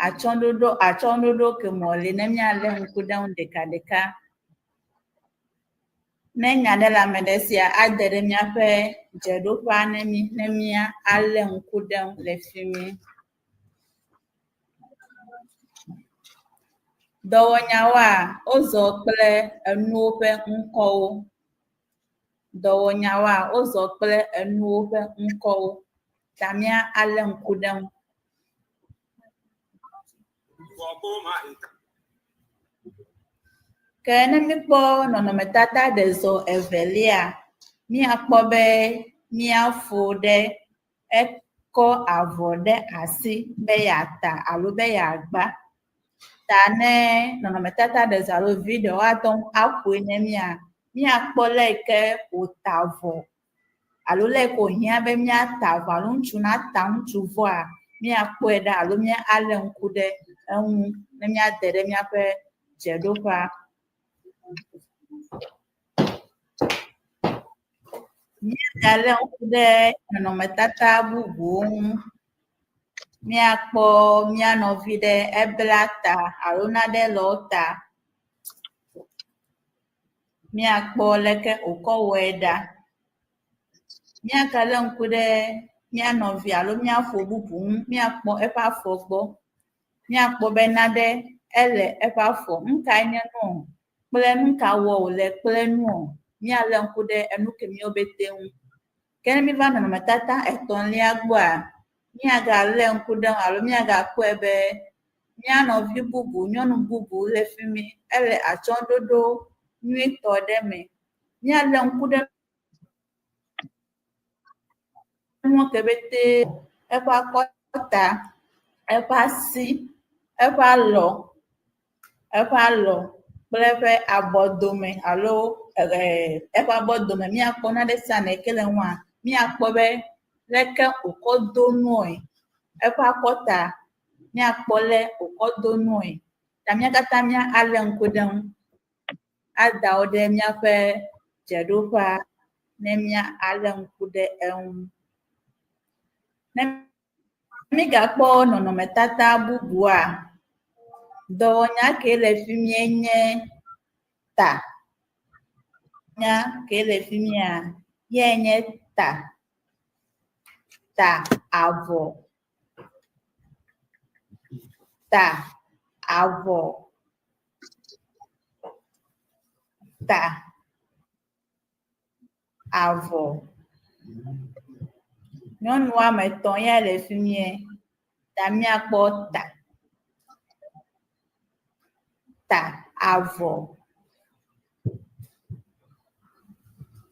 atsyɔ̃ɖoɖo atsyɔ̃ɖoɖo ke me wòle ne míalé ŋku ɖe eŋu ɖekaɖeka. Ne nya ɖe le ame ɖe sia, ade ɖe míaƒe dzeɖoƒea ne mí ne míalé ŋku ɖe eŋu le fi mi. Dɔwɔnyawoa, wozɔ kple enuwo ƒe ŋkɔwo. Dɔwɔnyawoa, wozɔ kple enuwo ƒe ŋkɔwo. Ta míalé ŋku ɖe eŋu. Ke ne míkpɔ nɔnɔmetata ɖe zɔ evelia, míakpɔ be míafo ɖe ekɔ avɔ ɖe asi be yeata alo be yeagba. Ta ne nɔnɔmetata ɖe zɔ alo video woate ŋu aƒoe ne mía, míakpɔ le yi ke wòta avɔ alo le yi ke wòhiã be míata avɔ alo ŋutsu nata ŋutsu vɔa, míakpɔe ɖa alo míalé ŋku ɖe eŋu ne míade ɖe míaƒe dzeɖoƒea. Míagalé ŋku ɖe nɔnɔmetata bubuwo ŋu. Míakpɔ mía nɔvi ɖe ebla ta alo nane le wo ta. Míakpɔ leke wòkɔ wɔe ɖa. Míagalé ŋku ɖe mía nɔvi alo mía fo bubu ŋu. Míakpɔ eƒe afɔ gbɔ. Míakpɔ be nane ele eƒe afɔ. Nu kae nye nuɔ? Kple nu ka wɔ wòle kple nuɔ? Míalé ŋku ɖe enu kemiwo bete ŋu. Ke ne míva nɔnɔmetata etɔ̃lia gbɔa, míagalé ŋku ɖe eŋu alo míagakpɔe be mía nɔvi bubu, nyɔnu bubu le fi mi. Ele atsyɔ̃ɖoɖo nyuitɔ ɖe me. Míalé ŋku ɖe nua ke bete eƒe akɔta, eƒe asi, eƒe alɔ, eƒe alɔ. kple eƒe abɔdome alo eƒe abɔdome míakpɔ nane sia nane ke le eŋua, míakpɔ be leke wòkɔ do nue, eƒe akɔta míakpɔ le wòkɔ do nue. Ta mía katã mía alé ŋku ɖe eŋu ada wo ɖe míaƒe dzeɖoƒea ne mía alé ŋku ɖe eŋu. Ne mígakpɔ nɔnɔmetata bubua, dɔwɔnya ke le fi mie nye ta. Nya ke le fi mia ye nye ta. Ta avɔ. Ta avɔ. Ta avɔ. Nyɔnu woame etɔ̃ ya le fi mie ta míakpɔ ta. Ta avɔ.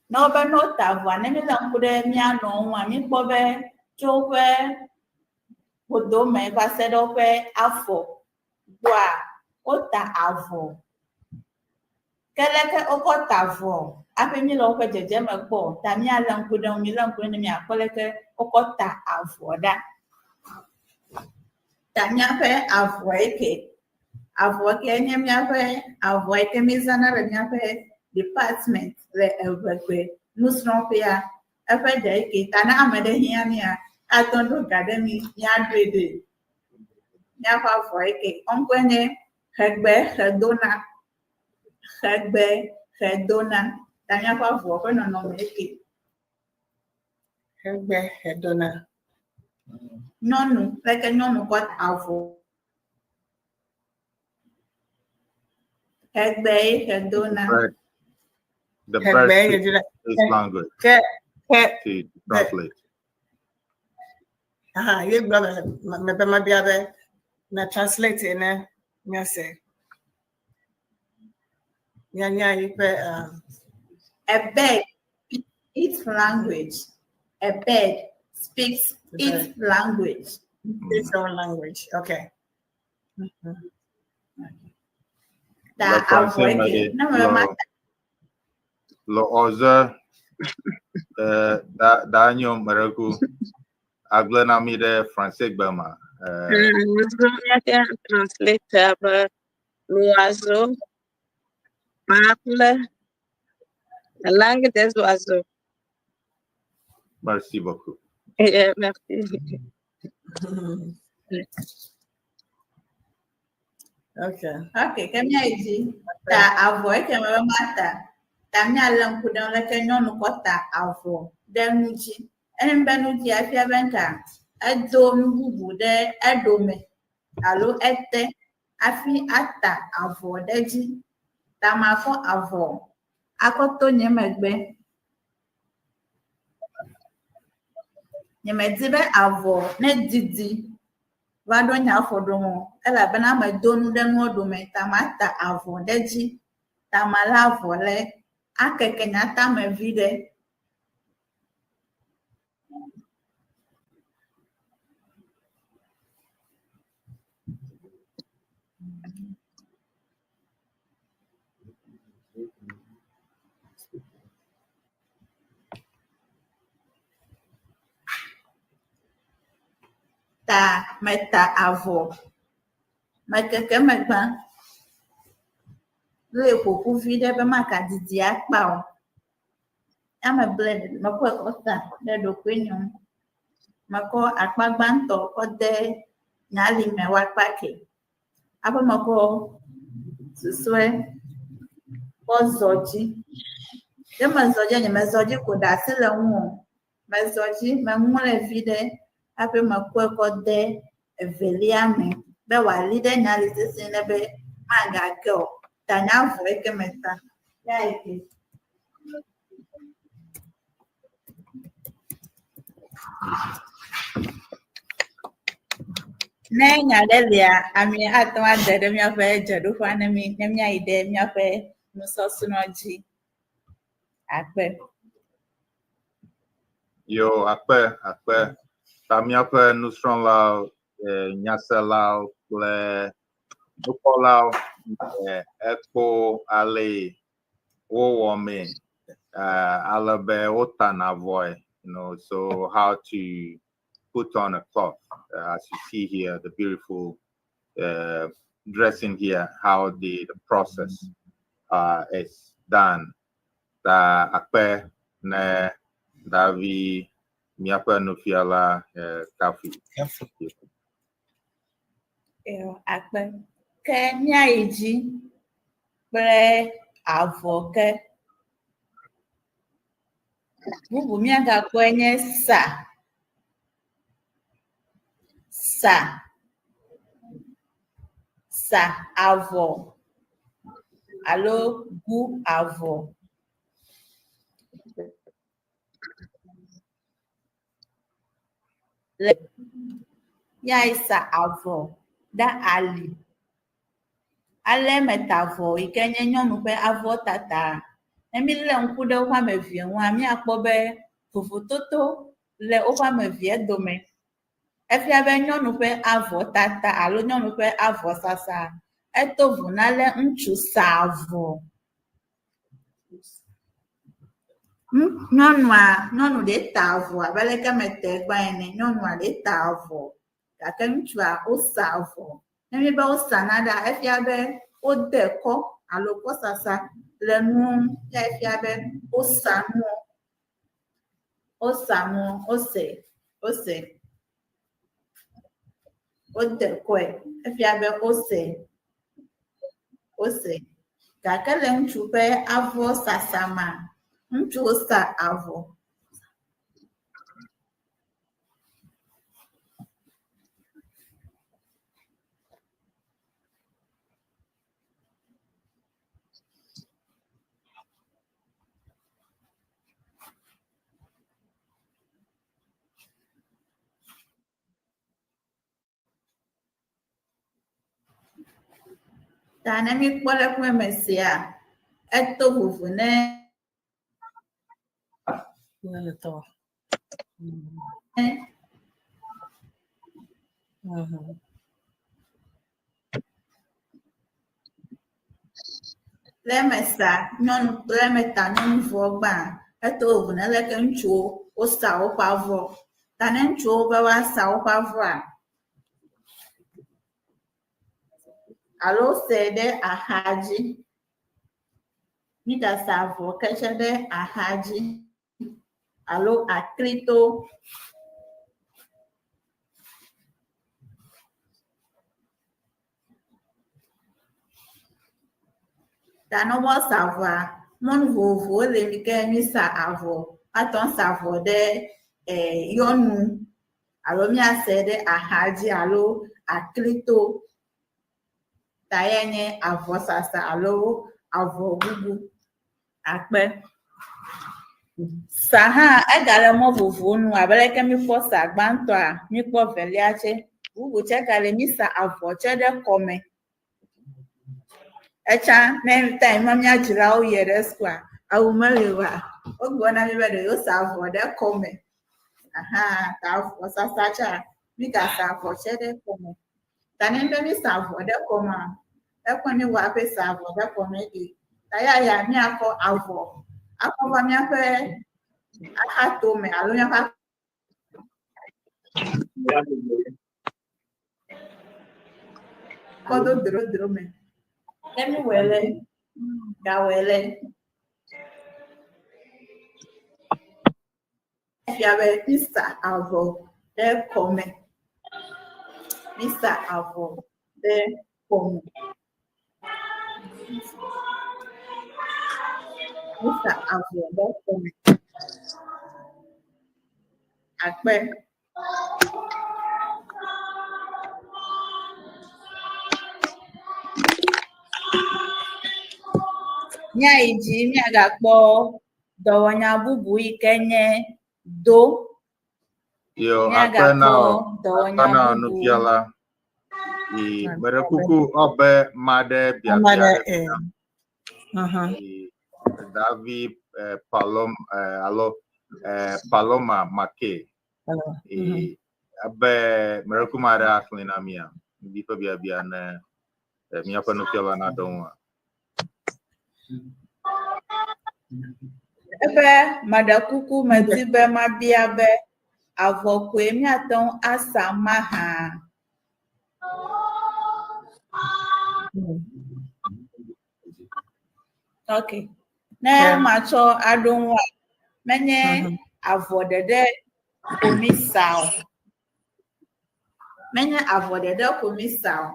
Ne wobe ne wota avɔa, ne míelé ŋku ɖe mía nɔwo ŋua, míkpɔ be tso woƒe ƒodome va se ɖe woƒe afɔ gbɔa, wota avɔ. Ke leke wokɔ ta avɔ hafi míele woƒe dzedzeme kpɔ o, ta míalé ŋku ɖe eŋu, milé ŋku ɖe ne miakpɔ leke wokɔ ta avɔ ɖa. Ta míaƒe avɔ ye ke. Avɔ ke nye míaƒe avɔ yi ke míezãna le míaƒe department le Eʋegbe nusrɔ̃ƒea. Eƒe ɖe ye ke. Ta ne ame ɖe hiã mía, ate ŋu ɖo ga ɖe mí míaɖoe ɖee. Míaƒe avɔ ye ke. Eŋkɔe nye Xegbe Xedona. Xegbe Xedona. Ta míaƒe avɔ ƒe nɔnɔme ye ke. Xegbe Xedona. Nyɔnu, leke nyɔnu kɔ avɔ. Xegbe ye xedona. Bird. The Xegbe bird ye speaks xedona. its language Ke ke to translate. aha ye gblɔ me me be mabia be na translate ne míase. Míanya yiƒe A bird speaks its language. A bird speaks its language. Its own language. Okay. Ta Le avɔ français me eke. ɖe, Ne me ma le le ɔze eh, da da nyo mereku agblẽ na mi ɖe français gbe me. Eh, Míate translate abe l'oiseau parle la langue des oiseaux. Merci beaucoup. Eh, merci. Okay. Ok, ke míayi dzi. Ta avɔ eke me be mata. Ta míalé ŋku ɖe eŋu leke nyɔnu kɔ ta avɔ ɖe nu dzi. Ene be nu dzi efia be ŋka edo nu bubu ɖe eɖome alo ete hafi ata avɔ ɖe edzi. Ta makɔ avɔ akɔ to nye megbe. Nyemedi be avɔ ne didi va ɖo nye afɔ ɖome o elabena medo nu ɖe nua ɖome ta mata avɔ ɖe edzi. Ta malé avɔ le akeke nye atame viɖe. Ta meta avɔ. Mekeke emegbe lée ƒoƒu viɖe be magadidi akpa o. Ya meblɛ mekɔe kɔ ta ɖe ɖokuinye ŋu. Mekɔ akpa gbãtɔ kɔ de nye alime wɔ akpa ke. Hafi mekɔ susɔe kɔ zɔ dzi. Ye mezɔ dzi nyemezɔ dzi ko ɖe asi le ŋu o. Mezɔ dzi meŋlɔe viɖe hafi mekɔe kɔ de evelia me be wòali ɖe nye ali sesĩe ɖe be magage o. Ta nye avɔ yi ke meta ya yi ke. Ne nya ɖe lia, ami ate ŋu ade ɖe míaƒe dzeɖoƒea ne mí ne míayi ɖe míaƒe nusɔsrɔ̃ dzi. Akpe. Yo, akpe, akpe. Ta míaƒe nusrɔ̃lawo, eh, nyaselawo kple nukpɔlawo, Ekpo ale wowɔ mee ale be wotana avɔe, so how to put on a cloth, as you see here, the beautiful dressing here, how the process is done. Ta akpe ne Davi míaƒe nufiala Kafi. Eyo, akpe. Ke míayi dzi kple avɔ ke. Bubu míagakpɔe nye sa. Sa. Sa avɔ alo gu avɔ. Le míayi sa avɔ ɖe ali. Ale meta avɔ yi ke nye nyɔnu ƒe avɔ tata. Ne mílé ŋku ɖe woƒe ame evea ŋua, míakpɔ be vovototo le woƒe ame evea dome. Efia be nyɔnu ƒe avɔ tata alo nyɔnu ƒe avɔ sasa eto vo na le ŋutsu sa avɔ. Nyɔnua, nyɔnu ɖe ta avɔ abe aleke mete gbã ene. Nyɔnua ɖe ta avɔ gake ŋutsua wosa avɔ. Ne míebe wosa naɖea, efia be wode kɔ alo kɔsasa le nuwo ŋu. Ya efia be wosa nuwo. Wosa nuwo, wose, wose. Wode kɔe. Efia be wose, wose. Gake le ŋutsu ƒe avɔ sasa mea, ŋutsuwo sa avɔ. Ta ne míekpɔ le eƒe me sia, eto vovo ne Le eme sa nyɔnu le eme ta nyɔnuvɔ gbã eto vovo ne leke ŋutsuwo wosa woƒe avɔ. Ta ne ŋutsuwo be woasa woƒe avɔa alo wosɛ ɖe axa dzi. Mígasa avɔ ke tsɛ ɖe axa dzi alo aklito. Ta ne wosa avɔa, mɔnu vovovowo le mi ke mísa avɔ. Woate ŋu asa avɔ ɖe yɔnu alo míasɛ ɖe axa dzi alo aklito. Ta yae nye avɔsasa alo avɔgugu akpe. Sa hã egale mɔ vovovowo nu abe leke míkpɔ sa gbãtɔa, míkpɔ velia tsɛ. Bubu tsɛ gale mísa avɔ tsɛ ɖe kɔme. Etsã ne time ma mía dzilawo yie ɖe sukua, awu meli oa, wogblɔ na mí be ɖe yewosa avɔ ɖe kɔme. Aha, ta avɔsasa tsɛa, mígasa avɔ tsɛ ɖe kɔme. Ta ne be mísa avɔ ɖe kɔmea, ekpɔ ne wɔ aƒe sa avɔ ɖe kɔme ɖi. Ta ya ya míakɔ avɔ akɔ va míaƒe axatome alo míaƒe akɔ do drodro me. Ne míwɔe le, gawɔe le. Efia be mísa avɔ ɖe kɔme. Mísa avɔ ɖe kɔme. Mísa avɔ ɖe kɔme. Akpe. Míayi dzi míagakpɔ dɔwɔnya bubu yi ke nye do. Yo, akpe na Míagakpɔ wò, dɔwɔnya akpe na wò bubu. nufiala. Yi meɖe kuku ɔbe maɖe biabia Amara, ɖe eh. Uh-huh. yi Davi Palom alo Paloma Make. Hello. Yi ebe meɖe kuku maɖe axlẽ na mía. Ŋdi ƒe biabia ne Míaƒe nufiala naɖo ŋua. Eƒe meɖe kuku medi be mabia be avɔ koe míate ŋu asa mahã? Ok. Ne matsɔ aɖo ŋua, menye avɔ ɖeɖe ko mi sa o. Menye avɔ ɖeɖe ko mi sa o.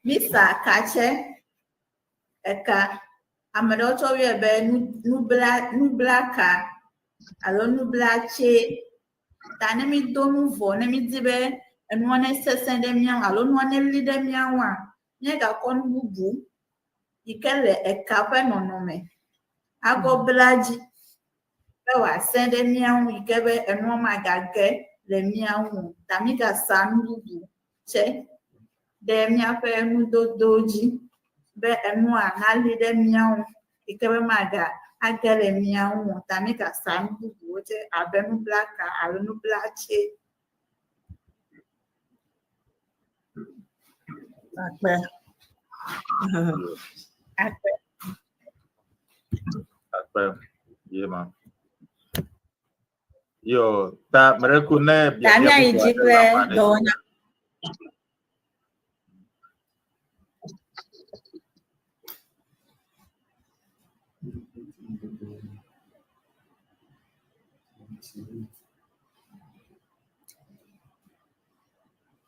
Mi sa katsɛ, eka. Ame ɖewo tsɔ yɔe be nubla nublaka alo nublatse. Ta ne mi do nu vɔ, ne mi di be enua ne sesẽ ɖe mía ŋu alo nua ne li ɖe mía ŋua, míegakɔ nu bubu yi ke le eka ƒe nɔnɔme akɔ bla dzi be wòasẽ ɖe mía ŋu yi ke be enua magage le mía ŋu o. Ta mígasa nu bubu tsɛ ɖe míaƒe nudodo dzi be enua nali ɖe mía ŋu yi ke be maga age le mía ŋu o. Ta mígasa nu bubuwo tsɛ abe nublaka alo nublatse. Akpe. Akpe. Akpe. Ye ma. Yo, ta mereku ne Ta biabia míayi bubu dzi aɖe kple le ame aɖe si. dɔwɔnya.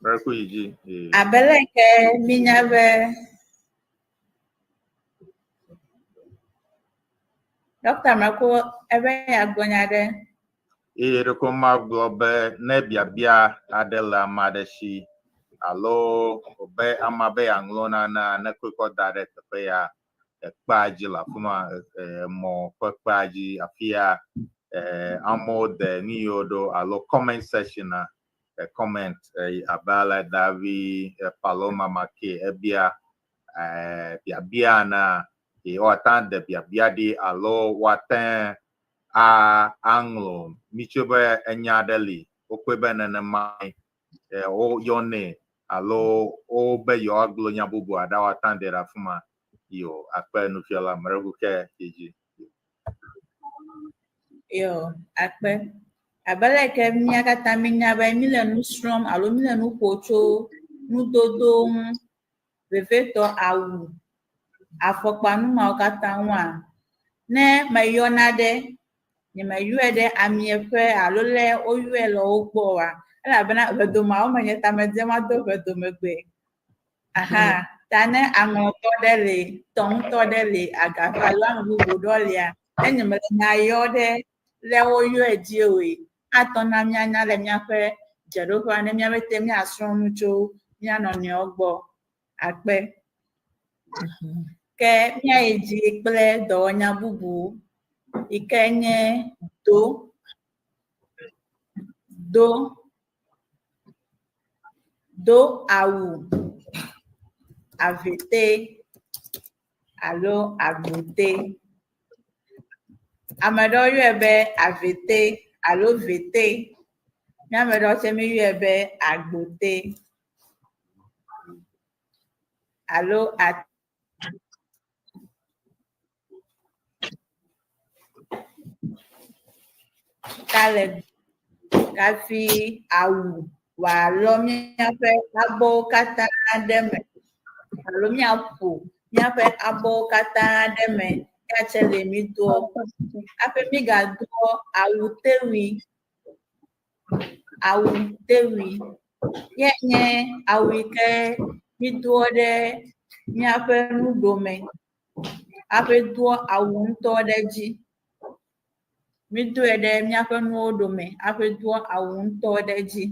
Mereku yi dzi. Ee. Abe leke mínya be Ɖɔkta Mako ebe yeagblɔ nya ɖe. Eye ɖeko magblɔ be ne biabia aɖe le ame aɖe si alo be amea be yeaŋlɔ nanea, ne kɔe kɔ da ɖe teƒe ya, ekpea dzi le afi ma, emɔ ƒe kpea dzi afi ya amewo de nu yiwo ɖo alo comment section a, comment abe ale Davi Paloma Make ebia biabia na ye woate ŋu ade biabia ɖi alo woate ŋu a aŋlɔ mitsɔe be enya aɖe li wokpɔe be nenemae woyɔnɛ alo wobe yewoagblɔ nya bubu aɖe woate ŋu aɖe ɖe afi ma. Yo, akpe nufiala Mreku ke yi dzi. Yo, akpe. Abe leke mía katã mínya be míle nu srɔ̃m alo míle nu ƒo tso nudodo ŋu, vevietɔ awu, afɔkpa, nu mawo katã ŋua, ne meyɔna ɖe, nyemeyɔe ɖe amieƒe alo lé woyɔe le wo gbɔ oa, elabena ʋedomeawo me nye ta medze mado ʋedomegbe. Aha, ta ne aŋlɔtɔ ɖe li, tɔŋutɔ ɖe li, agaƒe alo ame bubu ɖɔ lia, ne nyemele nya yɔ ɖe lé woyɔe dzi oe, atɔ na míanya le míaƒe dzeɖoƒea ne míabe te míasrɔ̃ nu tso mía nɔnɔewo gbɔ. Akpe. Ke míayi dzi kple dɔwɔnya bubu yi ke nye do. Do. Do awu avete alo agbote. Ame ɖewo yɔe be avete alo vete. Mía ame ɖewo tse míeyɔe be agbote alo a. Talegbe hafi awu wòalɔ míaƒe abɔwo katã ɖe eme alo míaƒo míaƒe abɔwo katã ɖe eme ya tse le mí doɔ. Hafi mígadoɔ awutewui, awutewui ye nye awu yi ke mídoɔ ɖe míaƒe nuɖome hafi doa awu ŋutɔ ɖe edzi. Mídoe ɖe míaƒe nuwo dome hafi doa awu ŋutɔ ɖe edzi.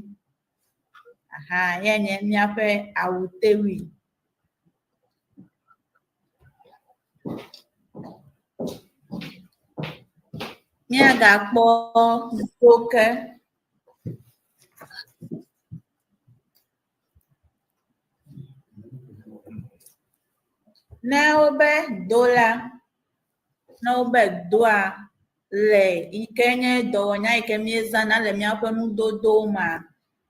Aha ye nye míaƒe awutewui. Míagakpɔ do ke. Ne wobe do la, ne wobe doa le yi ke nye dɔwɔnya yi ke míezãna le míaƒe nudodowo mea,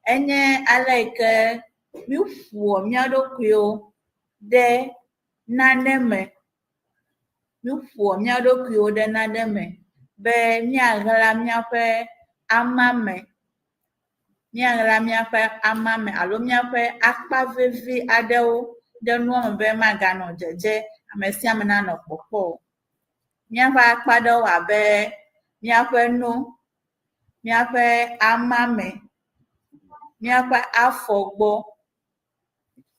enye ale yi ke. Míƒoa mía ɖokuiwo ɖe nane me. Míƒoa mía ɖokuiwo ɖe nane me be míaɣla míaƒe amame, míaɣla míaƒe amame alo míaƒe akpa vevi aɖewo ɖe nua me be maganɔ dzedze ame sia ame nanɔ kpɔkpɔ o. Míaƒe akpa ɖewo abe míaƒe no, míaƒe amame, míaƒe afɔgbɔ,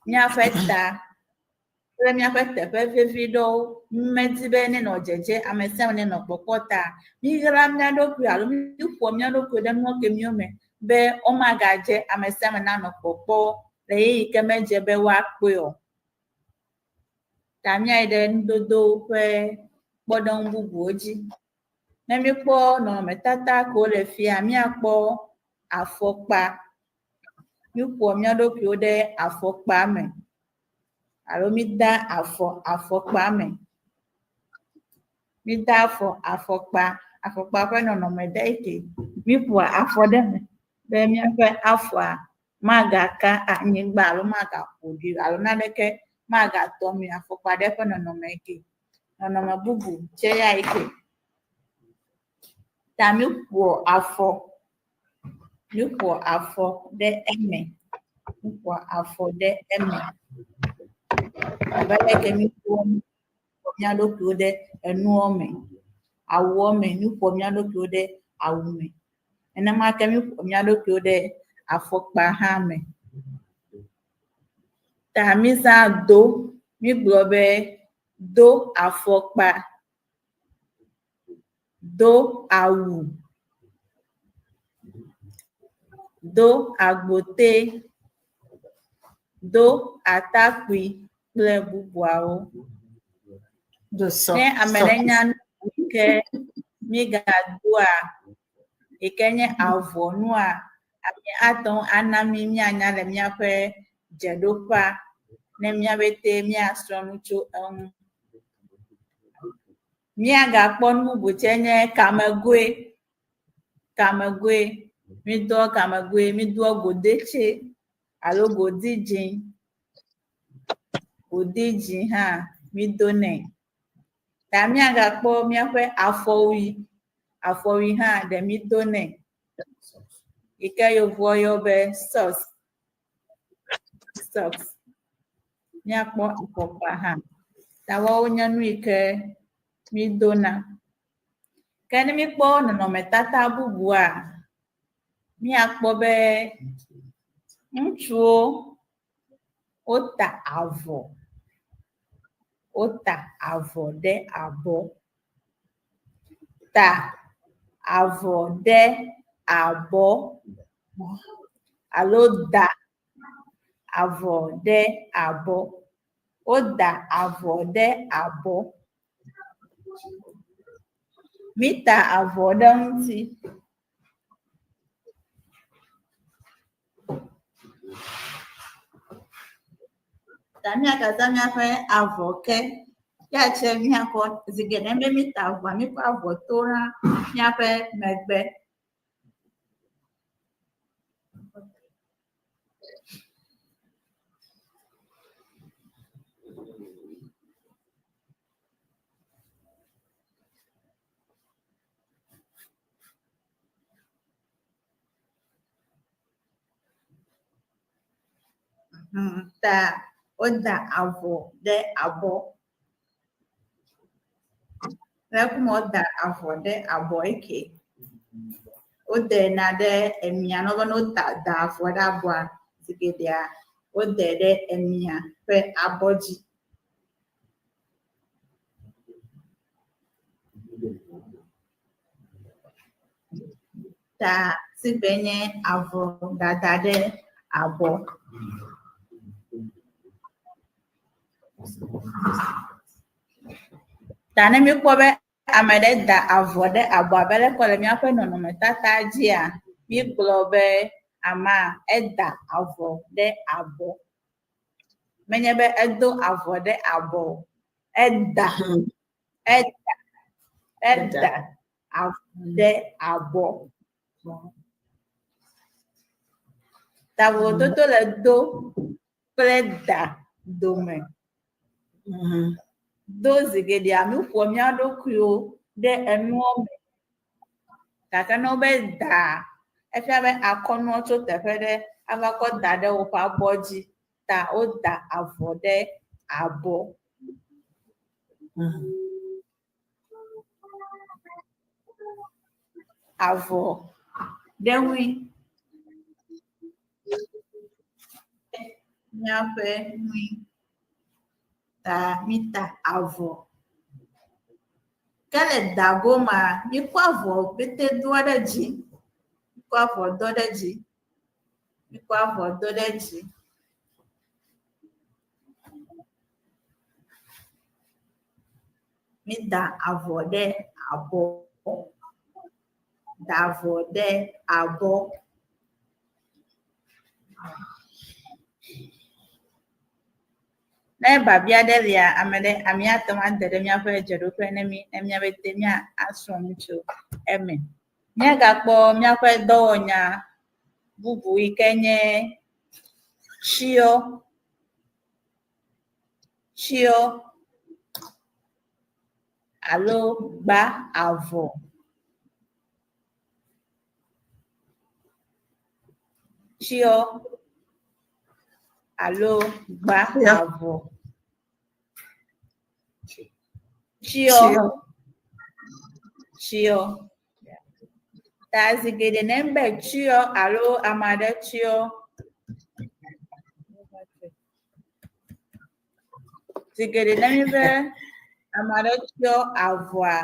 míaƒe ta kple míaƒe teƒe vevi ɖewo medi be nenɔ dzedze ame sia ame nenɔ kpɔkpɔ ta míɣla mía ɖokui alo míƒoa mía ɖokui ɖe nuwo kemiwo me be womagadze ame sia ame nanɔ kpɔkpɔ le ɣeyiɣi ke medze be woakpɔe o. Ta míayi ɖe nudodowo ƒe kpɔɖeŋu bubuwo dzi. Ne míekpɔ nɔnɔmetata kewo le fia, míakpɔ afɔkpa. Míeƒoa mía ɖokuiwo ɖe afɔkpa me alo mída afɔ afɔkpa me. Mída afɔ afɔkpa, afɔkpa ƒe nɔnɔme ɖe ke. Míeƒoa afɔ ɖe eme be míaƒe afɔa magaka anyigba alo magaƒo ɖi alo naneke magatɔ mí afɔkpa ɖe ƒe nɔnɔme ke. Nɔnɔme bubu tse ya yi ke. Ta míeƒoa afɔ, míeƒoa afɔ ɖe eme, míeƒoa afɔ ɖe eme. Abe aleke míeƒoa mía ɖokuiwo ɖe enuɔ me, awuɔ me, míeƒoa mía ɖokuiwo ɖe awu me. Nenema ke míeƒoa mía ɖokuiwo ɖe afɔkpa hã me. Ta mízã do, mígblɔ be do afɔkpa, do awu, do agbote, do atakpui kple bubuawo. Ne ame ɖe nya nu yi ke mígadoa yi ke nye avɔnua, ame ate ŋu ana mí míanya le míaƒe dzeɖoƒea ne míaƒete míasrɔ̃ nu tso eŋu. Míagakpɔ nu bubu tsɛ nye kamegoe. Kamegoe, mídoa kamegoe, mídoa godetse alo godi dzĩ. Godi dzĩ hã mídonɛ. Ta míagakpɔ míaƒe afɔwui. Afɔwui hã ɖe mídonɛ yi ke yevuwo yɔ be socks. Socks. Míakpɔ afɔkpa hã. Ta woawo nye nu yi ke mídona. Ke ne míkpɔ nɔnɔmetata bubua, míakpɔ be ŋutsuwo wota avɔ, wota avɔ ɖe abɔ. Ta avɔ ɖe abɔ alo da avɔ ɖe abɔ. Woda avɔ ɖe abɔ. Míta avɔ ɖe ŋuti. Ta míagazã míaƒe avɔ ke. Ya tse míakɔ zi geɖe be míta avɔa, míkɔ avɔ to na míaƒe megbe. Ta woda avɔ ɖe abɔ. Le kuma woda avɔ ɖe abɔ eke. Wodena ɖe emia ne wo be ne wota da avɔ ɖe abɔa zi geɖea wodɛ ɖe emia ƒe abɔ dzi. Ta sigbe nye avɔ dada ɖe abɔ. Ta ne míekpɔ be ame ɖe da avɔ ɖe abɔ abe leke wòle míaƒe nɔnɔmetata dzia, mígblɔ be amea eda avɔ ɖe abɔ. Menye be edo avɔ ɖe abɔ o, eda, eda, eda avɔ ɖe abɔ. Ta vovototo le do kple da dome. Do zi geɖea míƒoa mía ɖokuiwo ɖe enua me. Gake ne wobe daa, efia be akɔ nua tso teƒe ɖe ava kɔ da ɖe woƒe abɔ dzi ta woda avɔ ɖe abɔ. Avɔ ɖe ŋui. Míaƒe ŋui ta míta avɔ. Ke le da gomea, míkɔ avɔ pɛtɛ doa ɖe dzi. Míkɔ avɔ do ɖe dzi. Míkɔ avɔ do ɖe dzi. Mída avɔ ɖe abɔ. Da avɔ ɖe abɔ. Ne biabia ɖe lia, ame ɖe, amea ate ŋu ade ɖe míaƒe dzeɖoƒe ne mí, ne míabe te mía asrɔ̃ nu tso eme. Míagakpɔ míaƒe dɔwɔnya bubu yi ke nye tsyɔ. Tsyɔ alo gba avɔ. Tsyɔ alo gba avɔ. Tsyɔ. Tsyɔ. Ta zi geɖe ne be tsyɔ alo ame aɖe tsyɔ. Zi geɖe ne míbe ame aɖe tsyɔ avɔa,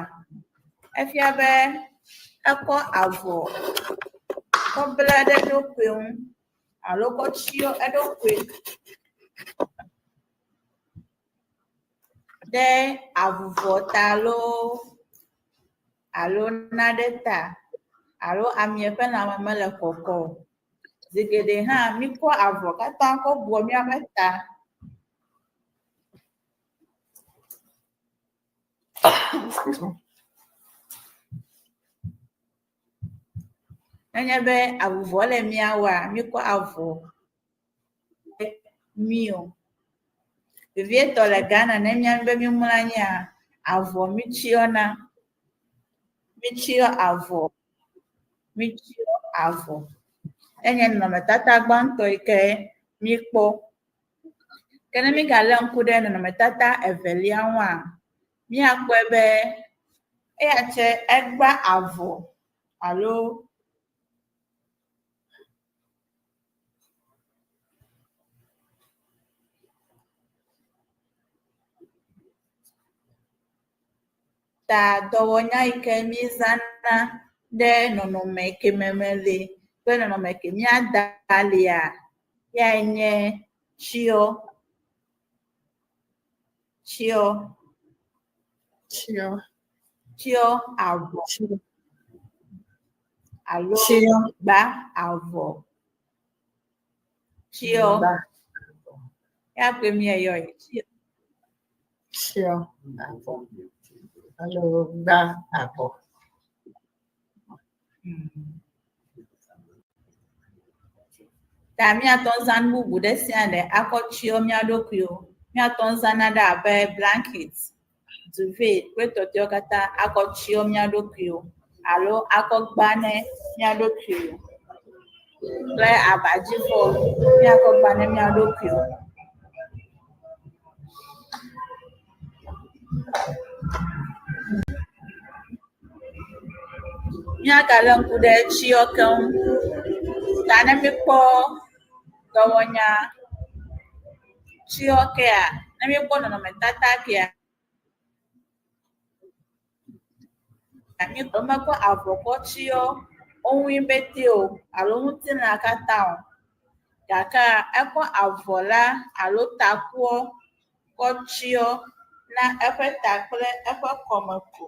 efia be ekɔ avɔ kɔ bla ɖe eɖokui ŋu alo kɔ tsyɔ eɖokui ɖe avuvɔ ta loo alo nane ta alo amea ƒe lãme mele kɔkɔ o. Zi geɖe hã míkɔ avɔ katã kɔ bua míaƒe ta. Nenye be avuvɔ le mía ŋua, míkɔ avɔ mí o. Vevietɔ le Ghana ne míabe mímlɔ anyia, avɔ mítsyɔna. Mítsyɔ avɔ. Mítsyɔ avɔ. Enye nɔnɔmetata gbãtɔ yi ke míkpɔ. Ke ne mígalé ŋku ɖe nɔnɔmetata evelia ŋua, míakpɔe be eya tse egba avɔ alo Ta dɔwɔnya yi ke míezãna ɖe nɔnɔme ke me mele kple nɔnɔme ke míada lia, yae nye tsyɔ. Tsyɔ. Tsyɔ. Tsyɔ avɔ. Alo Tsyɔ. gba avɔ. Tsyɔ. Gba. Ya koe míeyɔe. Tsyɔ. Tsyɔ avɔ. Alo gba avɔ. Ta míatɔ zã nu bubu ɖe sia ɖe akɔ tsyɔ mía ɖokuiwo. Míatɔ zã nane abe blanket, duvet kple tɔtɔewo katã akɔ tsyɔ mía ɖokuiwo alo akɔ gba ne mía ɖokuiwo kple abadzivɔ míakɔ gba ne mía ɖokuiwo. Míagalé ŋku ɖe tsyɔ ke ŋu. Ta ne míkpɔ dɔwɔnya tsyɔ kea, ne míkpɔ nɔnɔmetata kea, womekɔ avɔ kɔ tsyɔ wo ŋui pɛtɛ o alo ŋutilã katã o. Gakea ekɔ avɔ la alo takuɔ kɔ tsyɔ na eƒe ta kple eƒe kɔme ko.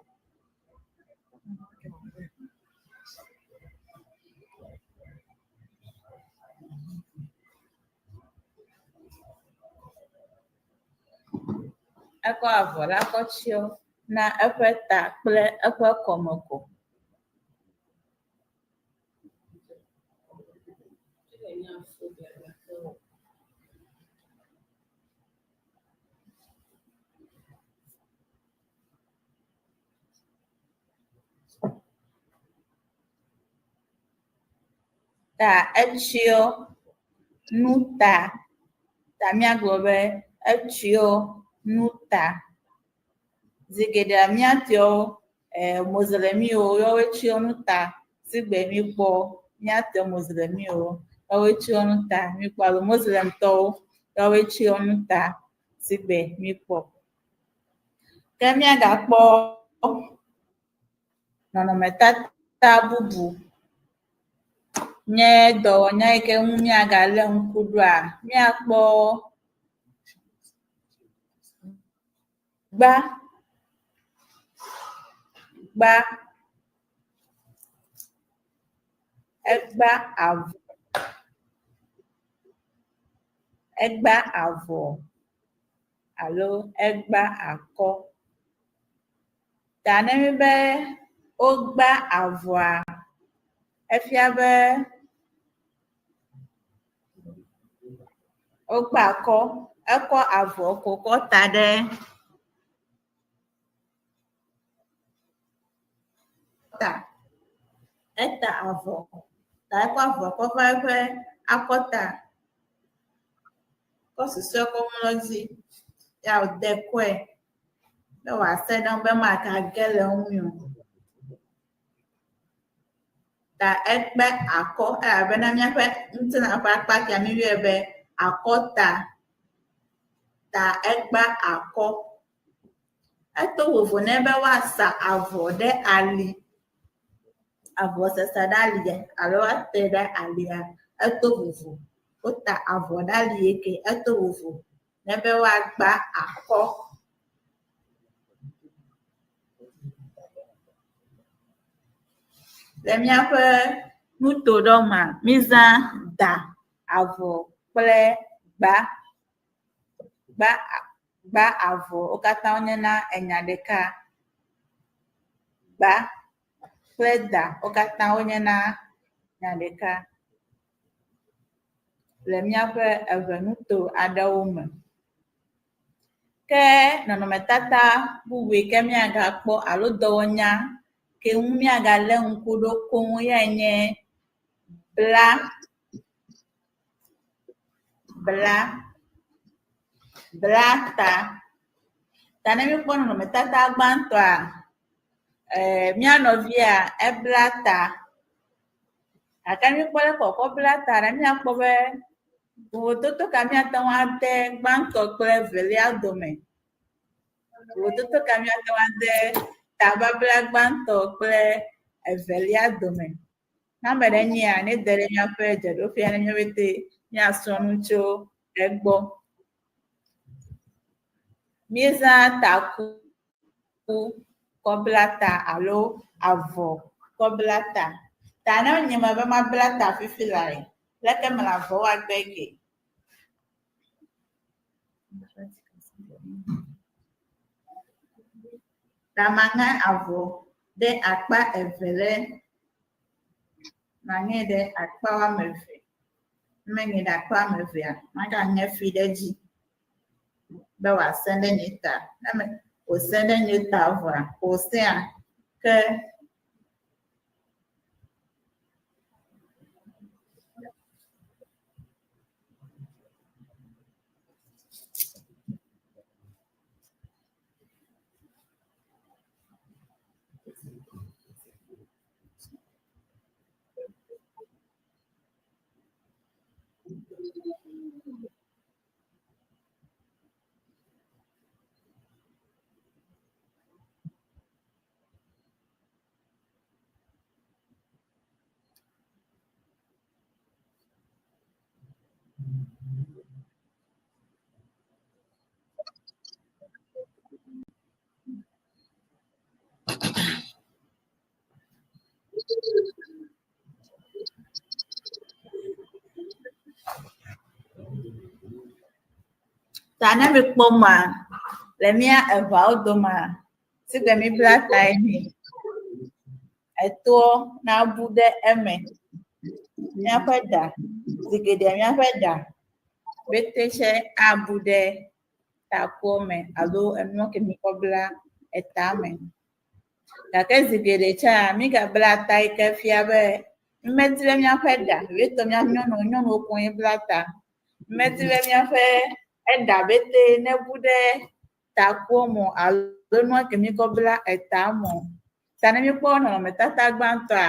Ekɔ avɔ la kɔ tsyɔ na eƒe ta kple eƒe kɔme ko. Ta etsyɔ nu ta. Ta míagblɔ be etsyɔ nu ta. Zi geɖea mía tɔwo mozlemiwo yewoe tsyɔ nu ta sigbe míkpɔ mía tɔ mozlemiwo yewoe tsyɔ nu ta míkpɔ alo mozlemtɔwo yewoe tsyɔ nu ta sigbe míkpɔ. Ke míagakpɔ nɔnɔmetata bubu nye dɔwɔnya yi ke ŋu míagalé ŋku ɖoa, míakpɔ gba, gba, egba avɔ, egba avɔ alo egba akɔ. Ta ne míbe wogba avɔa, efia be wogba akɔ, ekɔ avɔ ko kɔ ta ɖe ta. Eta avɔ ta ekɔ avɔ kɔ va eƒe akɔta kɔ susɔe kɔ mlɔ edzi ya wòde kɔe be wòase ɖe eŋu be magage le eŋui o. Ta ekpe akɔ elabena míaƒe ŋutilã ƒe akpa sia míeyɔe be akɔta. Ta ekpe akɔ. Eto vovo nɛ be woasa avɔ ɖe ali. Avɔ sasa ɖe ali alo woate ɖe alia, eto vovo. Wota avɔ ɖe ali ye ke eto vovo ne be woagba akɔ. Le míaƒe nuto ɖewo mea, mízã da, avɔ kple gba. Gba gba avɔ wo katã wonyena enya ɖeka. Gba kple da wo katã wonyena nya ɖeka le míaƒe eŋenuto aɖewo me. Ke nɔnɔmetata bubu yi ke míagakpɔ alo dɔwɔnya ke ŋu míagalé ŋku ɖo koŋ yae nye bla, bla, bla ta. Ta ne míekpɔ nɔnɔmetata gbãtɔa, mía nɔvia ebla ta gake ne míekpɔ leke wòkɔ bla ta ɖa, míakpɔ be vovototo ka míate ŋu ade gbãtɔ kple evelia dome. Vovototo ka míate ŋu ade tababla gbãtɔ kple evelia dome. Ne ame ɖe nyia, nede ɖe míaƒe dzeɖoƒea ne míaƒete míasrɔ̃ nu tso egbɔ. Míezã taku kɔ bla ta alo avɔ kɔ bla ta. Ta ne nye mebe mabla ta fifi lae, leke mele avɔ wa gbe ke? Ta maŋe avɔ ɖe akpa eve ɖe, maŋe ɖe akpa woame eve. Ne meŋe ɖe akpa woame evea, magaŋe fi ɖe edzi be wòasẽ ɖe nye ta. Ne me wòsẽ ɖe nye ta vɔa, wòsẽa, ke Ta ne mikpɔ mɔa, le mía eveawo domea, sigbe mibla tae nɛ. Etoa nabu ɖe eme. Míaƒe ɖa, zi geɖea míaƒe ɖa pete tsɛ abu ɖe takuɔ me alo enua ke mikɔ bla eta me. Gake zi geɖe tsã mígabla ta yi ke fia be. Medi be míaƒe ɖa, vevietɔ mía nyɔnuwo, nyɔnuwo koŋue bla ta. Medi be míaƒe eɖa bete nebu ɖe takuɔ me o alo nua ke míkɔ bla eta me o. Ta ne míekpɔ nɔnɔmetata gbãtɔa,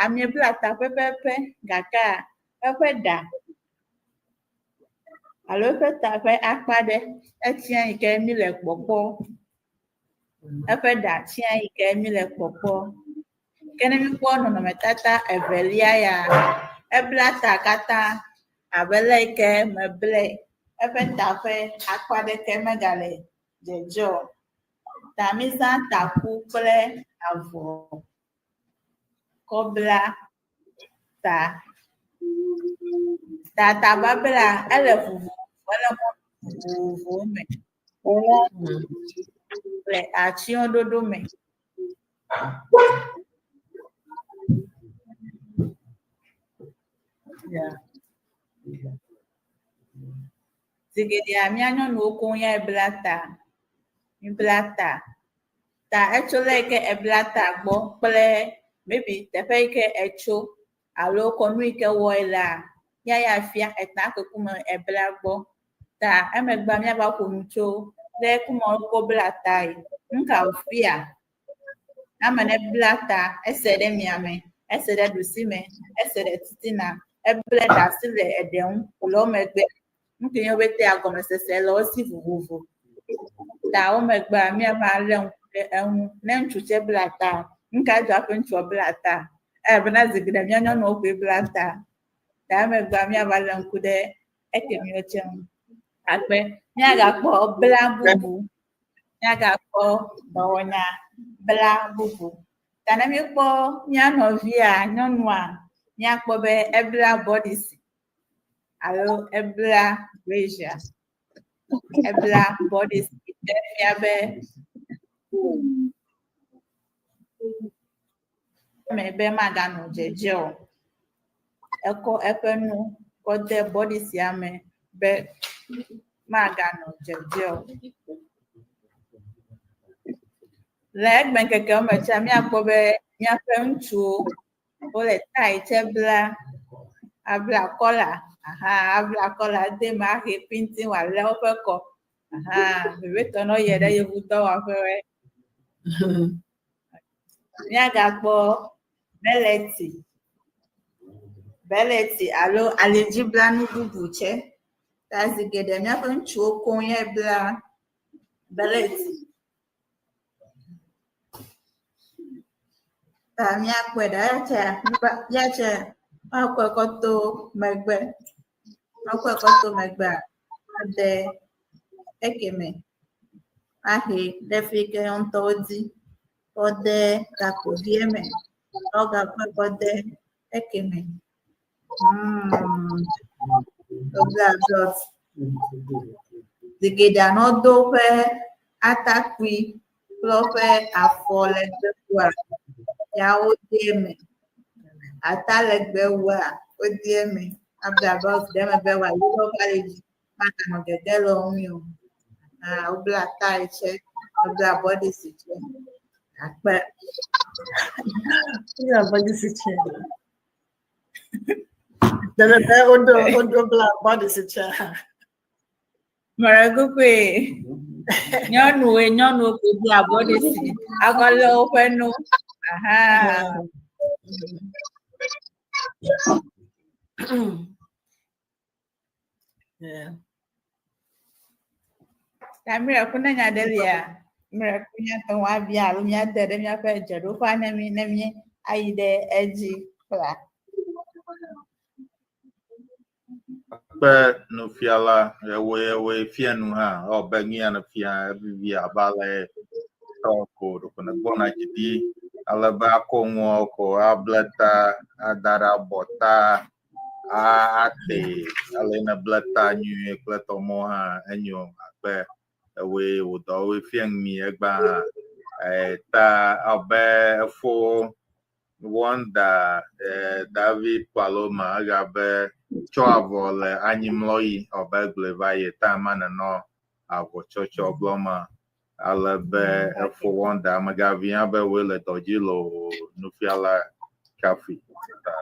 amee bla ta pɛpɛpɛ gakea eƒe ɖa alo eƒe ta ƒe akpa ɖe etsia yi ke míle kpɔkpɔ. Eƒe ɖa tsia yi ke míle kpɔkpɔ. Ke ne míekpɔ nɔnɔmetata evelia ya, ebla ta katã abe le yi ke meblae eƒe ta ƒe akpa ɖeke megale dzedze o. Ta mízã taku kple avɔ kɔ bla ta. Ta tababla ele vovovo, ele mɔ vovovowo me le atsyɔ̃ɖoɖo me. Yeah. Zi geɖea mía nyɔnuwo koŋ yae bla ta. Míbla ta. Ta etso le yi ke ebla ta gbɔ kple maybe teƒe yi ke etso alo kɔnu yi ke wɔe lea, ya ya fia eta ke kume ebla gbɔ. Ta emegbea míava ƒo nu tso le kume wokɔ bla tae. Nu ka wòfia? Ame ne bla ta, ese ɖe miame, ese ɖe ɖusime, ese ɖe titina, eble ɖe asi le eɖe ŋu wòle wo megbe. Nu ke nye wobetea gɔmesese le wo si vovovo. Ta wo megbea míava lé ŋku ɖe eŋu. Ne ŋutsu tsɛ bla ta, nu ka dzɔ hafi ŋutsua bla ta? Elabena zi geɖe mía nyɔnuwo koe bla ta. Ta emegbea míava lé ŋku ɖe ekemiwo tsɛ ŋu. Akpe míagakpɔ bla bubu, míagakpɔ dɔwɔnya bla bubu. Ta ne míekpɔ mía nɔvia nyɔnua, míakpɔ be ebla bɔdisi alo ebla brazier. Ebla bɔdisi ɖe fia be me be maganɔ dzedze o. Ekɔ eƒe nu kɔ de bɔdisia me be maganɔ dzedze o. Le egbeŋkekewo me tsɛ míakpɔ be míaƒe ŋutsuwo wole tayi tsɛ bla, abla kɔla aha abla kɔla de eme ahe pinti wòalé woƒe kɔ. Aha vevietɔ ne woyie ɖe yevudɔwɔƒewoe. Míagakpɔ beleti, beleti alo alidziblanu bubu tsɛ. Ta zi geɖe míaƒe ŋutsuwo koŋ ye bla beleti. Ta míakpɔe ɖa eya tsɛ ya tsɛ woakɔe kɔ to megbe. Woakɔe kɔ to megbea ade ekeme ahe ɖe fi yi ke yewo ŋutɔ wodi kɔ de gakpovie me. Woagakɔe kɔ de ekeme. Wobla dɔt. Zi geɖea ne wodo woƒe atakpui kple woƒe afɔ legbewua, ya wode eme. Ata legbewua, wode eme. Abla belt ɖe eme be wòali ɖe woƒe ali dzi maganɔ gege le wo ŋui o. Ah, wobla tae tsɛ, wobla bɔdisi tsɛ. Akpe. Wobla bɔdisi tsɛ. Dede wodo wodo bla bɔdisi tsɛ hã. Mɔɖegukui. Nyɔnuwoe nyɔnuwo koe bla bɔdisi akɔ lé woƒe nu. Aha. Yeah. Ta miracle ne nya ɖe lia, miracle míate ŋu abia alo míade ɖe míaƒe dzeɖoƒea ne mí ne mí ayi ɖe edzi kpla. Kpe nufiala ewoe ewoe fia nu hã ewɔ be nu ya nefia evivi abe ale tɔ ko ɖeko nègbɔna dzi ɖi ale be akɔ nuawo ko able ta ada ɖe abɔta ate ale nèble ta nyuie kple tɔmɔ hã enyo akpe ewoe wò dɔwoe fia nu mi egbea hã ta abe efo Wonder David Paloma ega be tsɔ avɔ le anyimlɔɣi abe egblɔe va yi ta ma nenɔ avɔ tsɔtsɔ gblɔ ma ale be efo Wonder amegavi hã be woe le dɔ dzi le o nufiala kafui ta.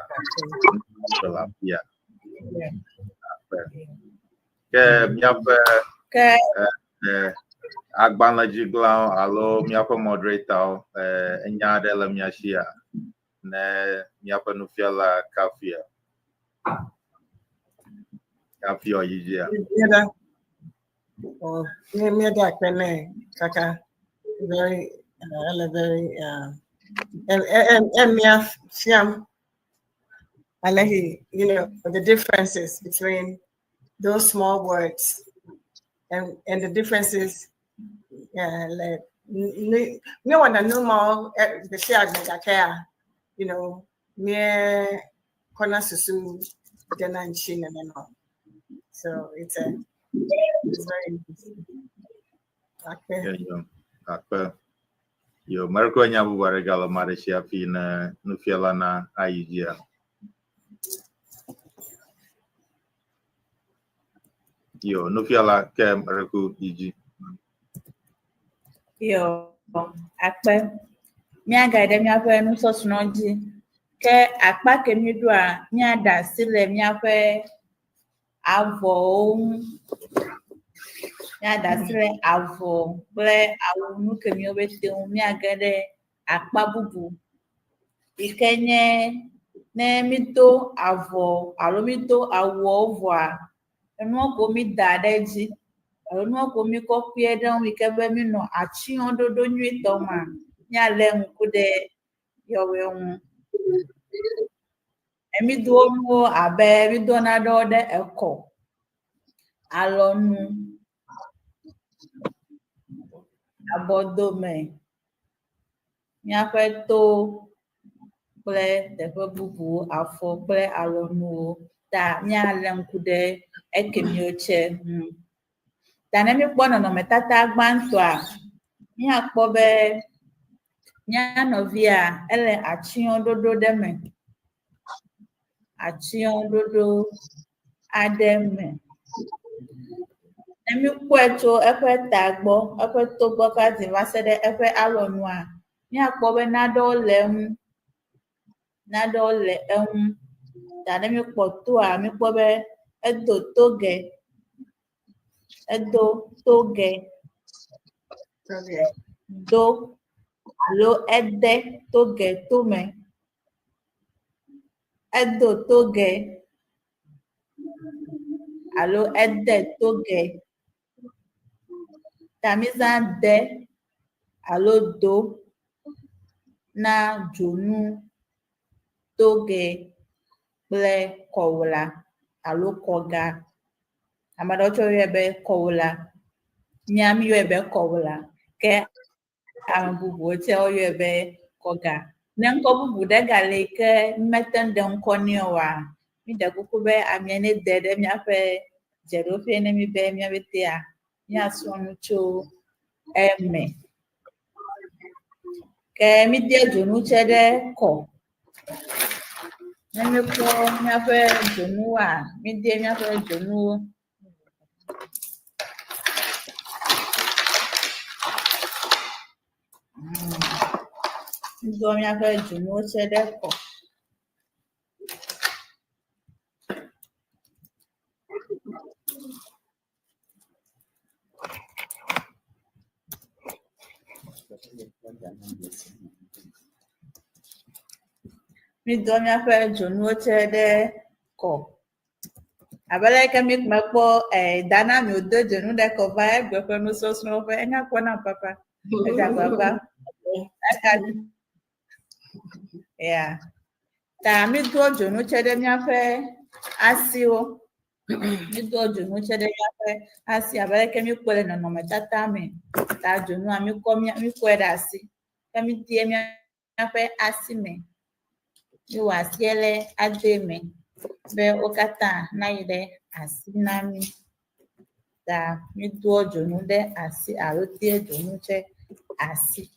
Le afia. Ke míaƒe Ke eh, agbalẽdzigblẽawo alo míaƒe moderatorwo eh, enya aɖe le mía sia ne míaƒe nufiala Kafia. Kafia yi dzia. Míeda oh, míeda akpe nɛ kaka very ele very emia fiam ale he you know the differences between those small words and and the differences le míewɔna nu mawo gbe sia gbe gakea you know míekɔna susu dena ŋuti nenema. So it's a it's very interesting. Akpe. Yo, akpe. Yo, mereko nya bubu aɖe gale ame aɖe si hafi ne nufiala na ayi dzia. Yo, nufiala ke mereko yi dzi. Yo, akpe. Míagayi ɖe míaƒe nusɔsrɔ̃ dzi. Ke akpa ke míɖoa, míaɖe asi le míaƒe avɔwo ŋu. Míaɖe asi le avɔ kple awu nu ke míwo ƒete ŋu. Míage ɖe akpa bubu yi ke nye ne mído avɔ alo mído awuawo vɔa, enuwo ko mída ɖe edzi alo nuwo ko míkɔ kpee ɖe eŋu yi ke be míenɔ atsyɔ̃ɖoɖo nyuitɔ mea, míalé ŋku ɖe yewoe ŋu. Mído nuwo abe mído nanewo ɖe ekɔ, alɔnu, abɔdome, míaƒe to kple teƒe bubuwo, afɔ kple alɔnuwo ta míalé ŋku ɖe ekemiwo tsɛ ŋu. Ta ne míekpɔ nɔnɔmetata gbãtɔa, míakpɔ be mía nɔvia ele atsyɔ̃ɖoɖo ɖe me. Atsyɔ̃ɖoɖo aɖe me. Ne míekpɔe tso eƒe ta gbɔ, eƒe to gbɔ va dzi va se ɖe eƒe alɔnua, míakpɔ be nanewo le eŋu. Nanewo le eŋu. Ta ne míekpɔ toa, míekpɔ be edo toge. Edo toge. Do alo ede toge tome. Edo toge alo ede toge. Ta míezã de alo do na dzonu, toge kple kɔwla alo kɔga. Ame aɖewo tsɛ woyɔe be kɔwla. Mía míeyɔe be kɔwla ke ame bubuwo tsɛ woyɔe be kɔga. Ne ŋkɔ bubu ɖe gale yi ke mímete ŋu ɖe ŋkɔ nɛ oa, míɖe kuku be amea nede ɖe míaƒe dzeɖoƒe ne mí be míaƒetea míasrɔ̃ nu tso eme. Ke míde dzonu tsɛ ɖe kɔ. Ne míekpɔ míaƒe dzonuwoa, míde míaƒe dzonuwo. Mído míaƒe dzonuwo tsɛ ɖe kɔ. Mído míaƒe dzonuwo tsɛ ɖe kɔ. Abe ale ke míekpɔ Dana mi wòdo dzonu ɖe kɔ va egbe ƒe nusɔsrɔ̃ ƒe enya kpɔ nam papa. Edze agbagba. Eka ya. Ta mído dzonu tsɛ ɖe míaƒe asiwo. Mído dzonu tsɛ ɖe míaƒe asi abe ale ke míekpɔe le nɔnɔmetata me. Ta dzonua míkɔ mía míkɔe ɖe asi. Ke mídee míaƒe asi me. Míwɔ asie ɖe ade me be wo katã nayi ɖe asi na mí. Ta mídoa dzonu ɖe asi alo dea dzonu tsɛ asi.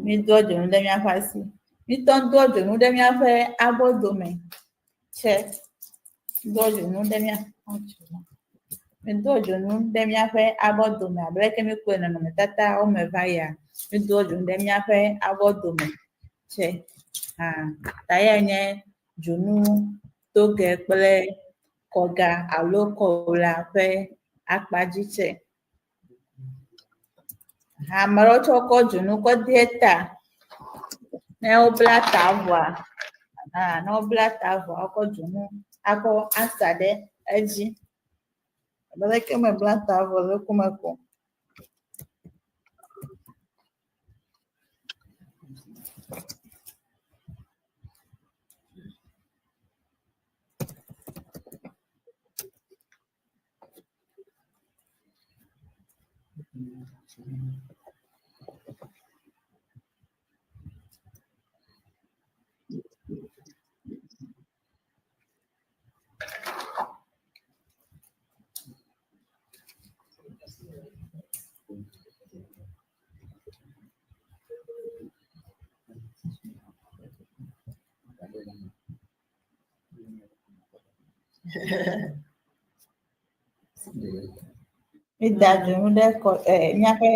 Mídoa dzonu ɖe míaƒe asi. Míetɔ doa dzonu ɖe míaƒe abɔdome tsɛ. Doa dzonu ɖe mía. Mídoa dzonu ɖe míaƒe abɔ dome abe leke míekpɔe le nɔnɔmetatawo me va yia, mídoa dzonu ɖe míaƒe abɔ dome tsɛ hã. Ta eyae nye dzonu toge kple kɔga alo kɔwla ƒe akpadzi tsɛ. Ame aɖewo tsɛ wokɔ dzonu kɔ de ta. Ne wobla ta vɔa, hã ne wobla ta vɔa wokɔ dzonu akɔ asa ɖe edzi. Abe leke mebla ta vɔ le ŋkume ko. Mída dzonu ɖe kɔ e míaƒe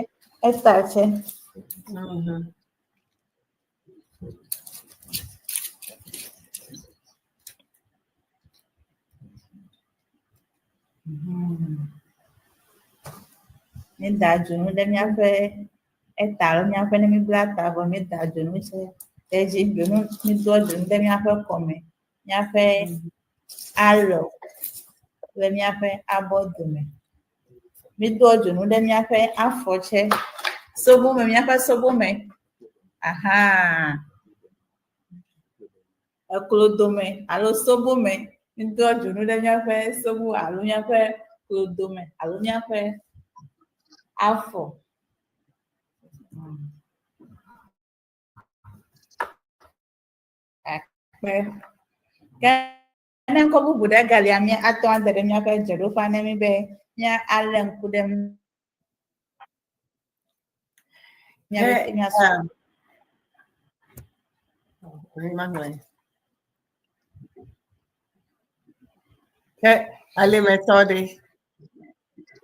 eta tsɛ. Mída dzonu ɖe míaƒe eta alo míaƒe ne míbla ta vɔ mída dzonu tsɛ ɖe edzi. Dzonu mídoa dzonu ɖe míaƒe kɔme, míaƒe alɔ kple míaƒe abɔ dome. Mídoa dzonu ɖe míaƒe afɔ tsɛ, sobome, míaƒe sobome. Ahaa. Eklo dome alo sobome. Mídoa dzonu ɖe míaƒe sobo alo míaƒe klo dome alo míaƒe afɔ. Akpe. Ke ne ŋkɔ bubu ɖe galia, mía ate ŋu ade ɖe míaƒe dzeɖoƒea ne mí be mía alé ŋku ɖe ŋu. Míabe Ke, míasrɔ̃. ah, Ke alimetɔ ɖe.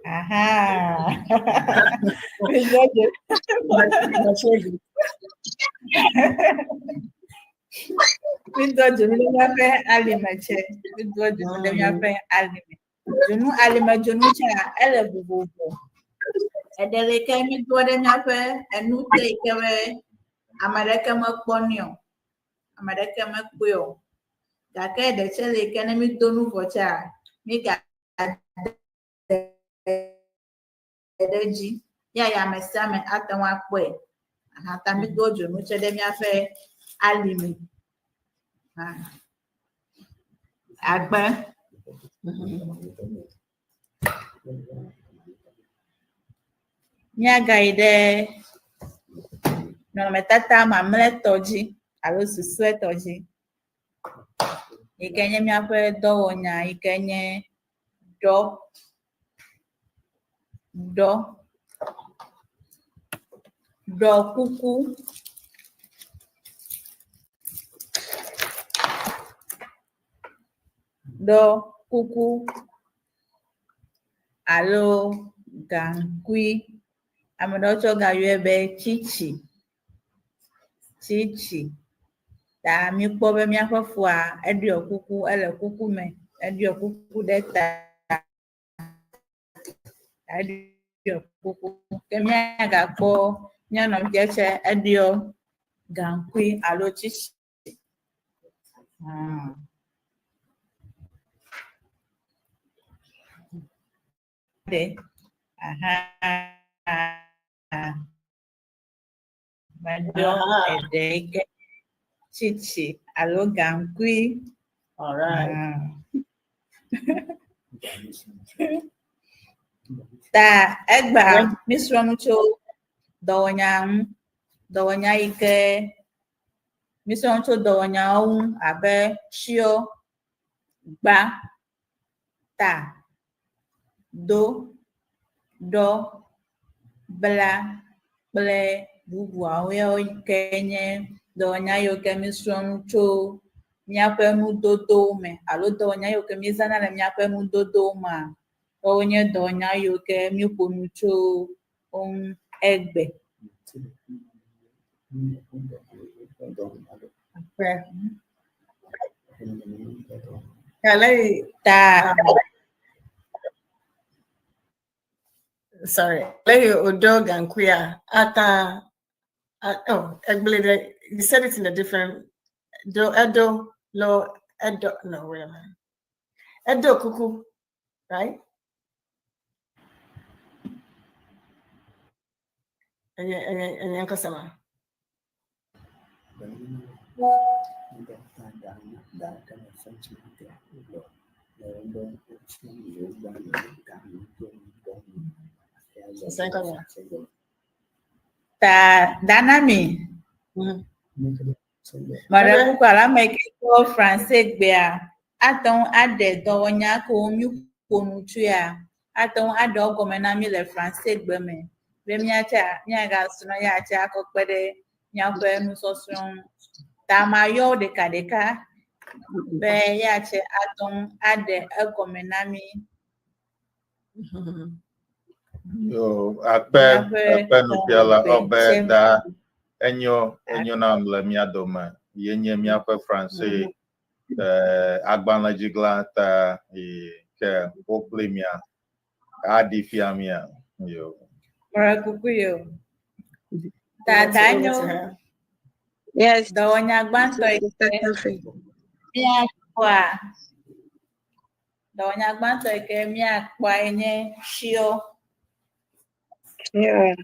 Aha. Mídoa dzonu ɖe míaƒe alime tsɛ. Mídoa dzonu ɖe míaƒe alime. Dzonu alime dzonu tsɛa, ele vovovo. Eɖe li ke mídoa ɖe míaƒe enu te yi ke be ame aɖeke mekpɔnɛ o. Ame aɖeke mekpɔe o. Gake eɖe tsɛ li ke ne mído nu vɔ tsɛa, míga ɖe edzi ya ya ame sia ame ate ŋu akpɔe. Aha ta mído dzonu tsɛ ɖe míaƒe alime. Agbe. Míagayi ɖe nɔnɔmetata mamlɛtɔ dzi alo susɔetɔ dzi yi ke nye míaƒe dɔwɔnya yi ke nye ɖɔ, ɖɔ, ɖɔ kuku. Ɖɔ kuku alo gaŋkui. Ame ɖewo tsɛ wogayɔe be tsitsi, tsitsi. Ta míekpɔ be míaƒe foa eɖɔ kuku, ele kuku me, eɖɔ kuku ɖe ta. Eɖɔ kuku. Ke míagakpɔ mía nɔvia tsɛ eɖɔ gaŋkui alo tsitsi. Ɖe. Aha. Meɖɔ eɖe yi ke tsitsi alo gaŋkui. All right. Ah. Ta egbea mísrɔ̃ nu tso dɔwɔnya ŋu. Dɔwɔnya yi ke mísrɔ̃ nu tso dɔwɔnyawo ŋu abe tsyɔ, gba, ta, do, ɖɔ, bla kple bubuawo yawo ke nye dɔwɔnya yiwo ke míesrɔ̃ nu tso míaƒe nudodowo me alo dɔwɔnya yiwo ke míezãna le míaƒe nudodowo mea. Woawo nye dɔwɔnya yiwo ke míeƒo nu tso wo ŋu egbe. Ta Sorry. Lady Odo Gankuya Ata. Oh, Egblede, you said it in a different do Edo lo Edo. No, wait a minute. Edo Kuku, right? And customer. Ta Danami. Meɖe kuku alo ame yi ke do Franse gbea ate ŋu aɖe dɔwɔnya kewo míƒo nu tsoea, ate ŋu aɖe wo gɔme na mí le Franse gbe me be míatsa míagasrɔ̃ ya tse akɔ kpe ɖe míaƒe nusɔsrɔ̃ ŋu. Ta mayɔ wo ɖekaɖeka be ya tse ate ŋu aɖe egɔme na mí. Yo, akpe akpe nufiala ɔbe da enyo enyo nam le mía dome ye nye míaƒe Franse eh, agbalẽdzigla ta yi ke wo kpli mía aɖi fia mía. Yo. Mɔre kuku yo. Ta da enyo. Yes. Dɔwɔnya gbãtɔ yi ke míakpɔa. Dɔwɔnya gbãtɔ yi ke míakpɔa ye nye tsyɔ. Yeah.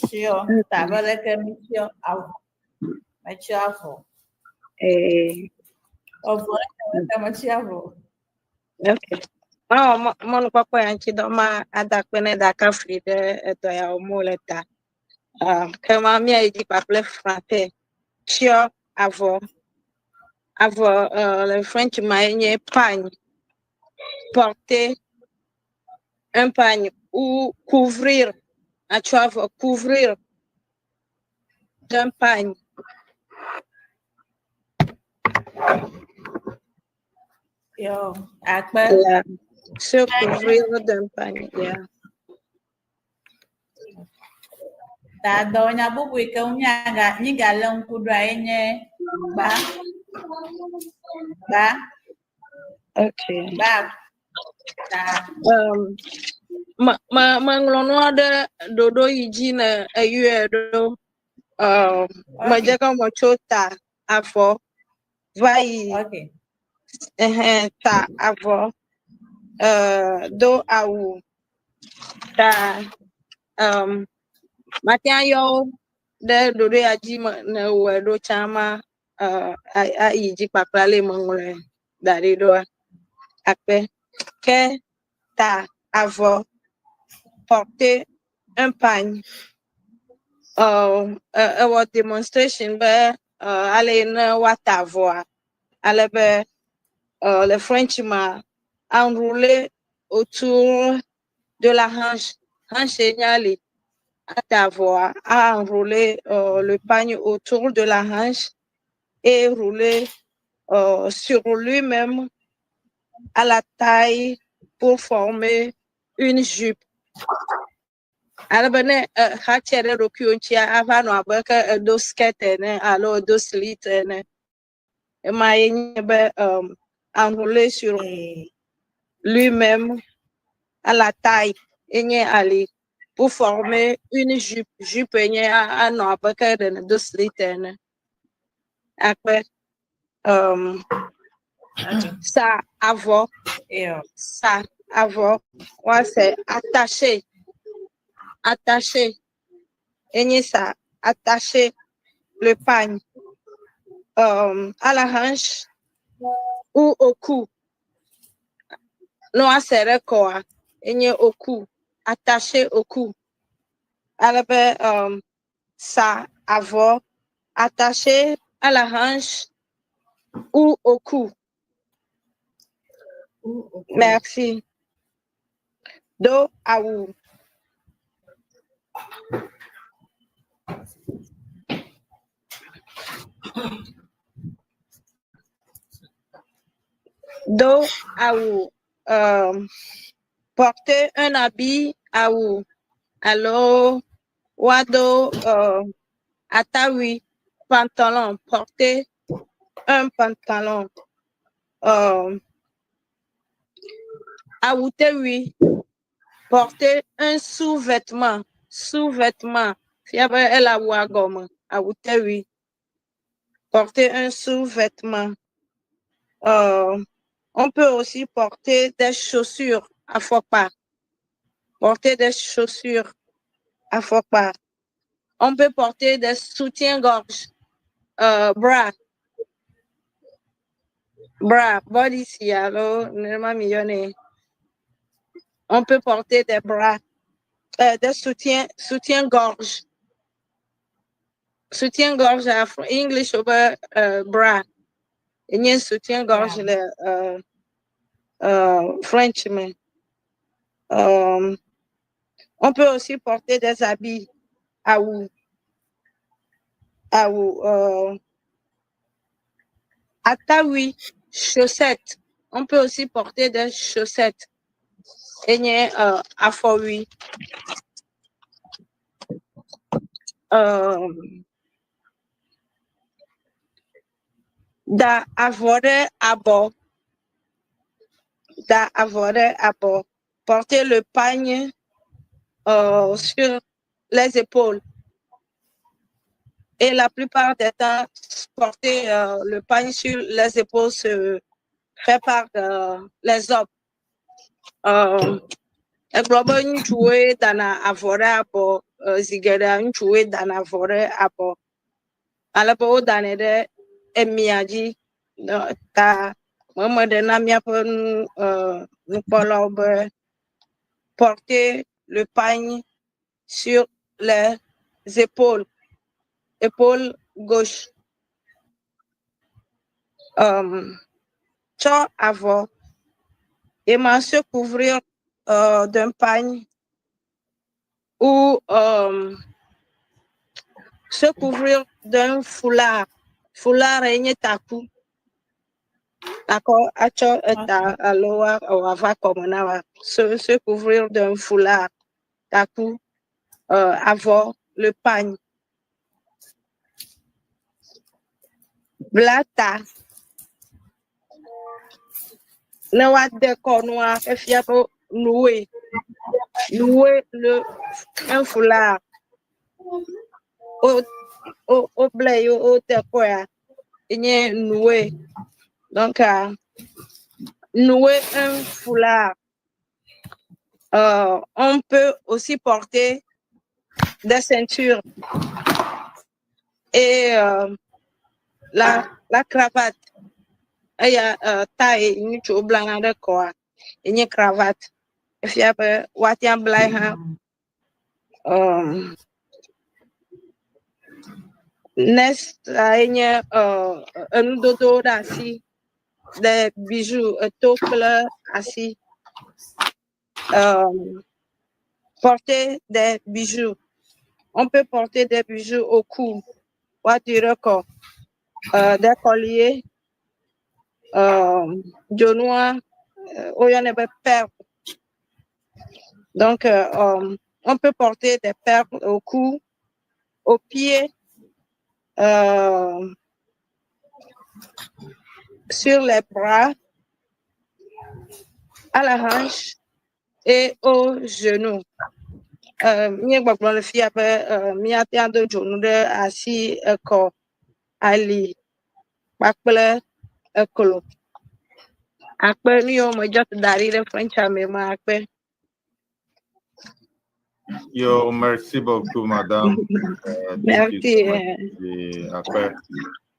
Tsyɔ. Ta abe leke mítsyɔ avɔ. Metsyɔ avɔ. Eh, Avɔ leke metsyɔ avɔ. okay. Mawɔ mɔnukpɔkpɔ ya ŋuti dɔ ma ada akpe ne ɖaka fli ɖe edɔ ya wɔm wole ta. Ah, ke ma míayi dzi kpakple frappe. Tsyɔ avɔ. Avɔ euh, le French ma ye nye pagne. Porter un pagne ou couvrir. Atsɔ avɔ couvrir d'un pagne. Yo, akpe. Yeah. Se couvrir d'un pagne. Yeah. Ta dɔwɔnya bubu yi ke ŋu míaga mígalé ŋku ɖoa ye nye gba. Gba. Okay. Gba. Ta. Um, me me meŋlɔ nua ɖe ɖoɖo yi dzi ne eyɔe ɖo. Um, medze gɔme tso ta afɔ va yi Okay. ehɛn ta avɔ uh, do awu ta um, mate ŋu ayɔ wo ɖe ɖoɖo ya dzi me ne wɔe ɖo tsã ma uh, ayi dzi kpakple ale meŋlɔe da ɖi ɖoa. Akpe. Ke ta avɔ porter un pagne uh, ewɔ demonstration be uh, ale ne woata avɔa ale be uh, le French ma enrouler autour de la hanche. Hanche nye ali. Ata avɔa a enrouler uh, le pagne autour de la hanche et rouler sur lui-même à la taille pour former une jupe. Ale be ne exatse ɖe ɖokuiwò ŋutia, ava nɔ abe ke edo skirt ene alo edo slit ene. Ema ye nye be um, enrouler sur lui-même à la taille ye nye ali pour former une jupe. Jupe nye anɔ abe ke ɖe nèdo slit ene. Akpe um, sa avɔ, sa avɔ, woase attaché, attaché, enye sa attaché le pagne à la hanche ou au cou. Ne woase ɖe kɔa, enye au cou, attaché au cou. Ale be sa avɔ attaché à la hanche ou au cou. Merci. Do awu. Do awu. Porter un habit awu alo woado atawui, pantalon, porter un pantalon. Awutewui, porter un sous-vêtement, sous-vêtement. Fia be ele awua gɔme, awutewui. Porter un sous-vêtement. On peut aussi porter des chaussures, afɔkpa. Porter des chaussures, afɔkpa. On peut porter des soutiens-gorge, bra. Bra, body alo, nenema mi yɔnɛ. On peut porter des bras, des soutiens, soutien-gorge. Soutien-gorge, English over bra. Enye soutien-gorge le French me. On peut aussi porter des habits awu, awu, atawui, chaussettes. On peut aussi porter des chaussettes. Enye afɔwui. Da avɔ ɖe abɔ. Da avɔ ɖe abɔ. Porter le pagne sur les épaules. Et la plupart des temps, porter le pagne sur les épaules se fait par les hommes. Egblɔ be ŋutsuwoe dana avɔ ɖe abɔ zi geɖea ŋutsuwoe dana avɔ ɖe abɔ. Ale be wodanɛ ɖe emia dzi ta meme ɖe na míaƒe nu nukpɔlawo be porter le pagne sur les épaules, épaule gauche. Tsɔ avɔ ema se couvrir d'un pagne ou se couvrir d'un foulard. Foulard enye taku. D'accord? Atsɔ eta alo wòava kɔme na wa. Se couvrir d'un foulard. Taku. Avɔ, le pagne. Bla ta. Ne woade kɔnua, efia be nouer. Nouer le, un foulard. O ble ye wote kɔa, enye nouer. Donc, nouer un foulard. On peut aussi porter des ceintures et la cravate. Eya taille ŋutsuwo blana ɖe kɔa, enye cravate. Efia be woate ŋu ablae hã. Next enye enudodowo ɖe asi, des bijoux, eto kple asi. Porter des bijoux. On peut porter des bijoux au cou. Woatui ɖe kɔ. Des colliers. Dzonua, woyɔnɛ be perle. Donc, on peut porter des perles au cou, au pied, sur les bras, à la hanche et au genou. Míegbɔgblɔ le fia be míate ŋu ado dzonu ɖe asi, ekɔ, ali kpakple eklo. Akpe nu yiwo me just da ɖi ɖe French me ma akpe. Yo, merci beaucoup, madame. Thank you Merci. so much. Akpe,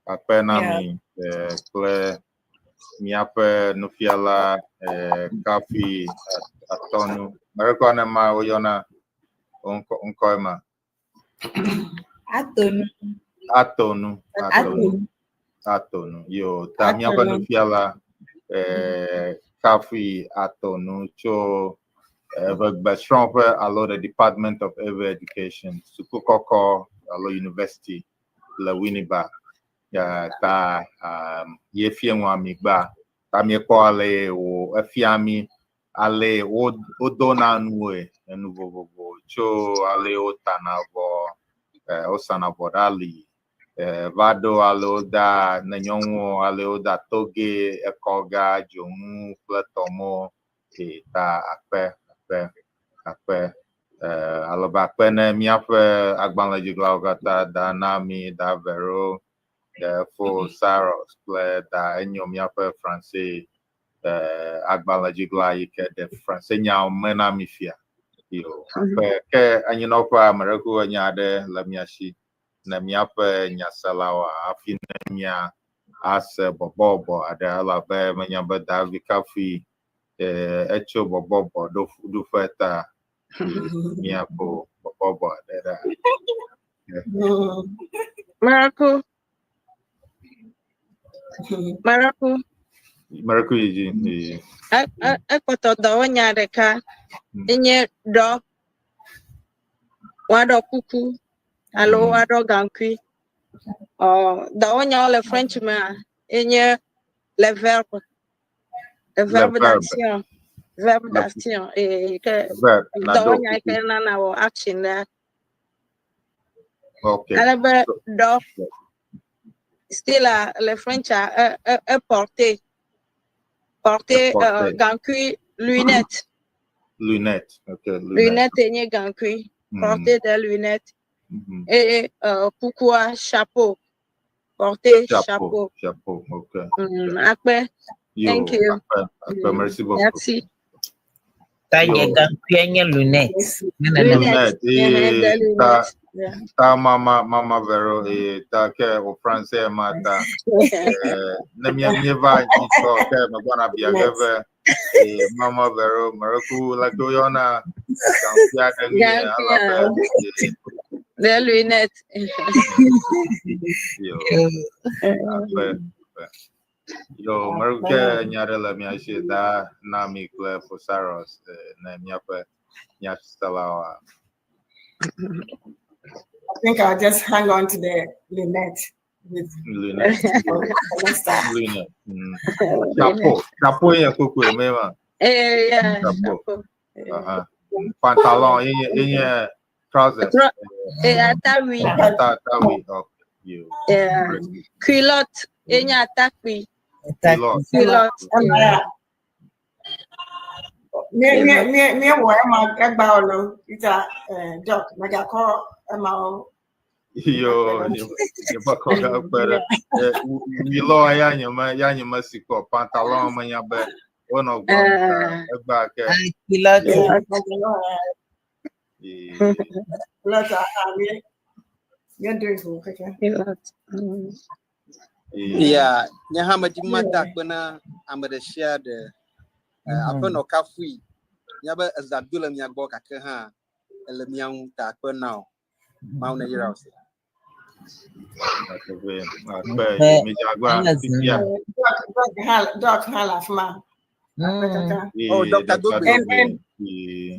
akpe na mi kple míaƒe nufiala Kafi Atɔnu. Merekɔ ne ma woyɔna ŋkɔ ŋkɔe ma. Atonu. Atonu. Atonu. Atonu. Atonu. Yo, ta míaƒe Atonu. nufiala Kafi Atonu tso Eʋegbesrɔ̃ƒe alo the Department of Ewe Education, suku kɔkɔ alo university le Winneba. Ta ye fie ŋua mi gba. Ta miekpɔ ale wo efia mi. Ale wodona nue enu vovovo tso ale wotana avɔ, wosana avɔ ɖe ali, va ɖo ale woda ne nyɔnuwo ale woda toge, ekɔga, dzonu kple tɔmɔ ke ta akpe akpe akpe. Ale be akpe ne míaƒe agbalẽdziglawo katã da na mi, da Vero, da Fo Saros kple da enyo míaƒe Franse agbalẽdzigla yi ke ɖe Franse nyawo me na mi fia. Yo, akpe ke anyinɔƒe ame ɖe ku enya aɖe le mia si ne míaƒe nyaselawoa hafi ne mía ase bɔbɔbɔ aɖe elabe menya be Davi kafui etso bɔbɔbɔ ɖoƒe ta míaƒo bɔbɔbɔ aɖe ɖa. Miracle. Miracle. Miracle yi dzi yi. Ekpɔtɔ dɔwɔnya ɖeka enye ɖɔ. Woaɖɔ kuku alo woaɖɔ gaŋkui. Ɔ dɔwɔnyawo le French mea enye le verbe. Le verbe d'action. Verbe d'action. E ke dɔwɔnya yi ke nana wɔ action ɖea. Okay. Ale be ɖɔ. Still le French a e porter. Porter gaŋkui lunette. Lunette. Okay. Lunette. Lunette enye gaŋkui. Porter des lunettes. Et kukua chapeau. Porter chapeau. Chapeau. Okay. Akpe. Yo, Thank you. Akpe, akpe, merci beaucoup. Merci. Ta nye gaŋkui nye lunette. Lunette. Yeah, Eh, ta yeah. ta mama mama Vero eh ta ke o français ma ta ne mia mieva nyitsɔ ke megbɔna bia ge be mama Vero mereku le ke woyɔna gaŋkui aɖe nu ye elabe Des lunettes. Yo, akpe akpe. Yo, mereku ke nya ɖe le mia si da na mi kple Fosaros ne míaƒe nyaselawoa. I think I'll just hang on to the lunette with Lunette. for next time. Lunette. Chapeau. Chapeau ye kpokpoe me ma. Yeah, Chapeau. chapeau. Uh-huh. Pantalon yenye yenye trousers. Atawi. Atawi. Okay. You. Yeah. Culotte. Enye atakpi. Culotte. Culotte. Yeah. Me me me me wɔ ɛma ɛgba ɔlɔ ita doc mɛgakɔ ɛma o. Yo, nye ba kɔ ga kpere. Wilo ya nye me ya nye me si kɔ pantalon me nya be wonɔ gbɔ egba ke. Culotte. Culotte a mi mi do ifu keke. Culotte. Yeah, nye hã medi be mada akpe na ame ɖe sia ɖe. Aƒenɔ kafui. Míabe eza do le mia gbɔ gake hã ele mia ŋu ta akpe na wò. Mawu ne yra wò se. Akpe akpe mi dze agba fifia. Doc hã doc hã le afi ma. Oh, Dr. Dogbe. And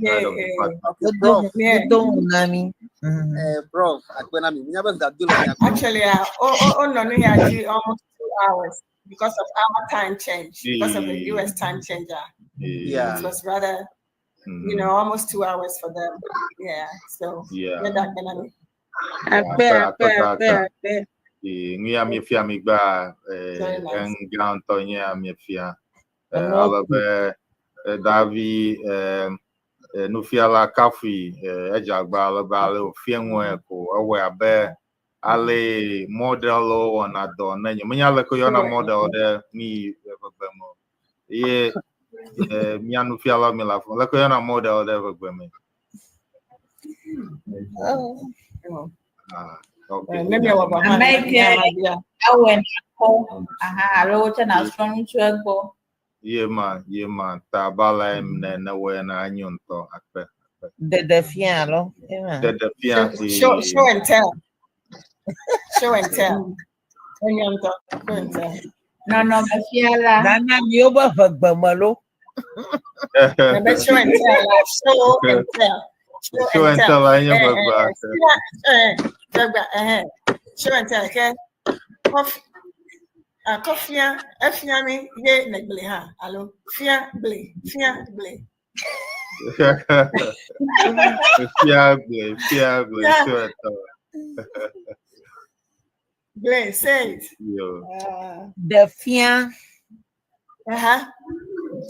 Head of department. Okay, prof. Wodo na mi. Prof, akpe na mi. Míabe eza do le mia gbɔ. Actually, oh, oh, no, no, yeah, almost 2 hours because of our time change, because of the US time change. Yeah. It was rather, almost 2 hours for them. Yeah. So, Yeah. that gonna be. Akpe, akpe, akpe, akpe. Nu ya miefia mi gba Very nice. enu gã ŋutɔ nye ya miefia. Ale be Davi nufiala kafui edze agba ale be ale wòfia nue ko ewɔe abe ale model wɔna dɔ ne nye menya leke woyɔna model ɖe mi ʋegbe me o. Ye mia nufiala mi le afi ma leke woyɔna model ɖe ʋegbe me. Ah, okay. Let me have a Ame yi ke awɔe nakɔ aha alo wotse nasrɔ̃ nu tso egbɔ. Ye ma ye ma ta bala ne ne wɔe na anyo ŋutɔ akpe. Ɖeɖe fia alo? Ema. Ɖeɖe fia. Show, show and tell. Show and tell. Show and tell. Nɔnɔmefiala. Nana miwo be ʋegbe me lo. Maybe show and tell. Like show and tell. Show and tell enye ʋegbe. Show and tell. Okay. Of Akɔ fia, efia mi ye negble hã alo fia gble, fia gble. Fia gble, fia gble, Fia. tso etɔ. Gble, say it. Yo. The fia.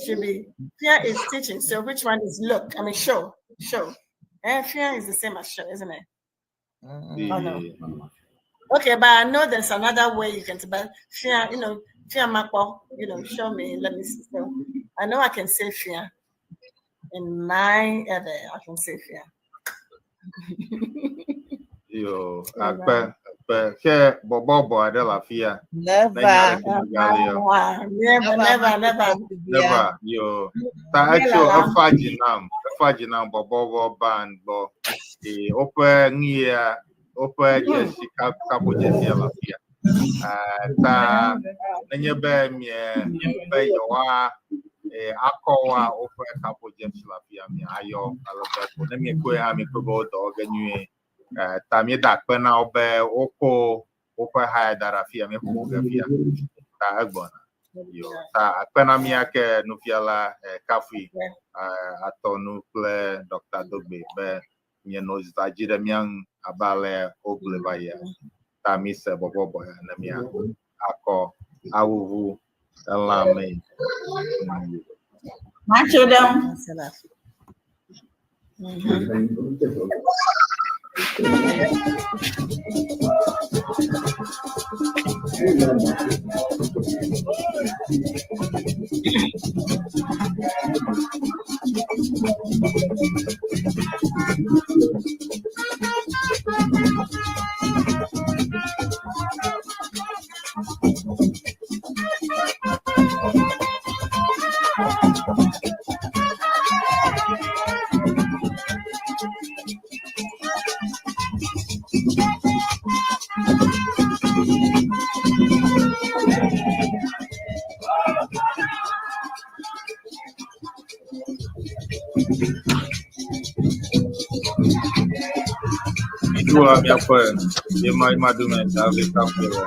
Should be fia is teaching. So which one is look? I mean show, show. Eh, fia is the same as show, isn't it? Oh no. Okay, but I know there's another way you can but fia, you know, fia makpo, you know, show me, let me see. So I know I can say fia. In my other, I can say fia. Yo, akpe, akpe. Ke bɔbɔbɔ aɖe le afia. Never. Ne nya ɖeke megali o. Never, never, never. Never. Yo. Ta etso efa dzi nam, efa dzi nam bɔbɔbɔ band gbɔ. Eye woƒe nu ya, woƒe dzesi kaƒo dzesia le afia. Eh, ta nenye be mie be yewoa akɔ woa woƒe kaƒo dzesi le afia mia ayɔ ale be ko ne miekpɔe hã miekpɔe be wo dɔ wɔ ge nyuie. Eh, ta míeda akpe na wo be wokɔ woƒe ha ya da ɖe afia míeƒo ge fia. Ta egbɔna. Yo, ta akpe na mía ke nufiala Kafui atɔ nu kple Dr. Dogbe be mienɔ zã dzi ɖe mía ŋu abe ale wogblɔe va yia. Ta mi se bɔbɔbɔ ya ne mía akɔ awuwu elã me. Matso ɖe ŋu. Miɖoa míaƒe yema yema dome David Kafui le.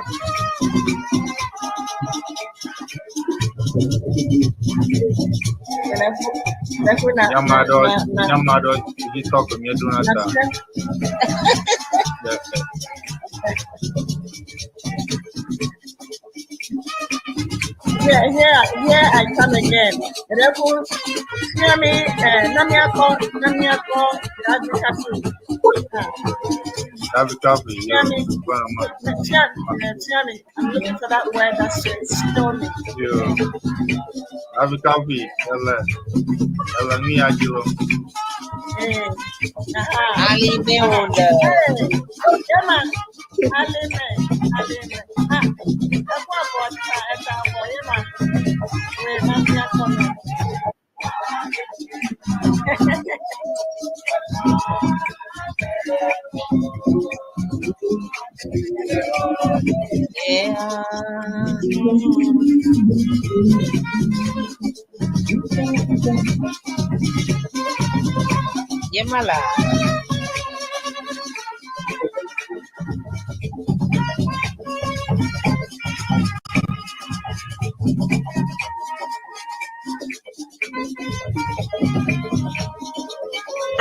Nyama ɖewo nyama ɖewo dzi tɔ ko míeɖona ta. Here, here, here I come again. Therefore, hear me, Namiako, Namiako, David Kafui. David Kafui, yo. Hear me, Gbɔna ma. hear, hear me. I'm looking for that word that says show me. Yo. David Kafui, ele ele nu ya dzi lo. Eh, aha. Alime wòle. Hey, Emma, Alime, Alime. Ah, ẹ̀kọ́ àbọ̀ ọ̀tá ẹ̀ta àbọ̀ Emma. Wait, Namiako. Yeah. Yemala.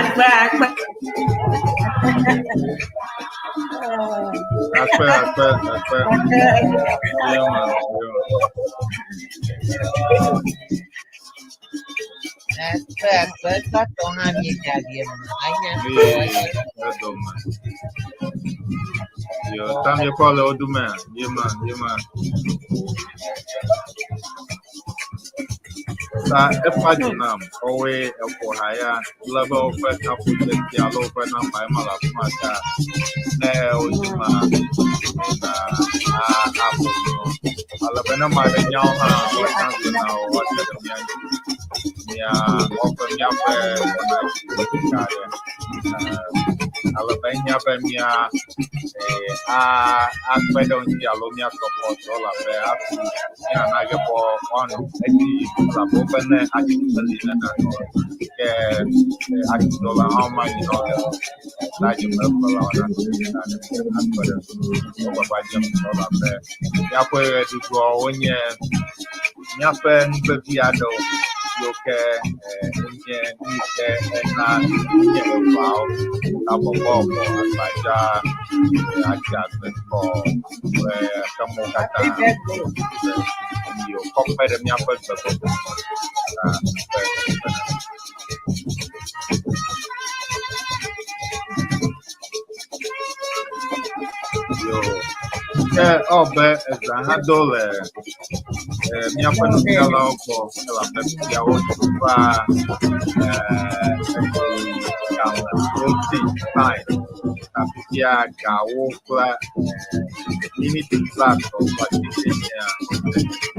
Akpe akpe. Akpe akpe akpe. Yema yema. Akpe akpe katɔ hã míegaɖi eme. Anya Ye edome. Yo, ta míekpɔ le wo dome. Yema yema. Ta efa dzi nam wowoe eƒo ha ya le be woƒe kaƒo dzesi alo woƒe nɔmba ema le afi ma ta ne wodzi ma na a aƒo nu. Ale be ne ame aɖe nya wo hã woate ŋu agblɔ na wo woate ɖe mía ŋuti. Mía woƒe míaƒe wɔna dzi ɖeka aɖe. Ale be enya be mía eh, a akpe ɖe wo ŋuti alo mía support wo elabe hafi míana ge be woanɔ edzi yim elabe wobe ne atsi meli nena ke eh, atsidɔla hã womanyi na wo ge o. Ta dzi me kplɔlawo na akpe ɖe wo gbagba dzem elabe míaƒe ɣeɖuɖuawo wonye míaƒe nu vevi aɖewo siwo ke eh, wonye nu yi ke ena nye eʋawo abɔbɔbɔ agbadza eh, atsi agbekɔ kple xemewo katã yi wòkɔ kpe ɖe míaƒe gbegbɔgblɔ ŋu ta be Yo. Ke ewɔ be ezã hã do le eh, míaƒe nufialawo gbɔ elabe fiawo va eh, game woti time ta fifia gawo kple eh, miniti blatɔ̃ kple asike nyea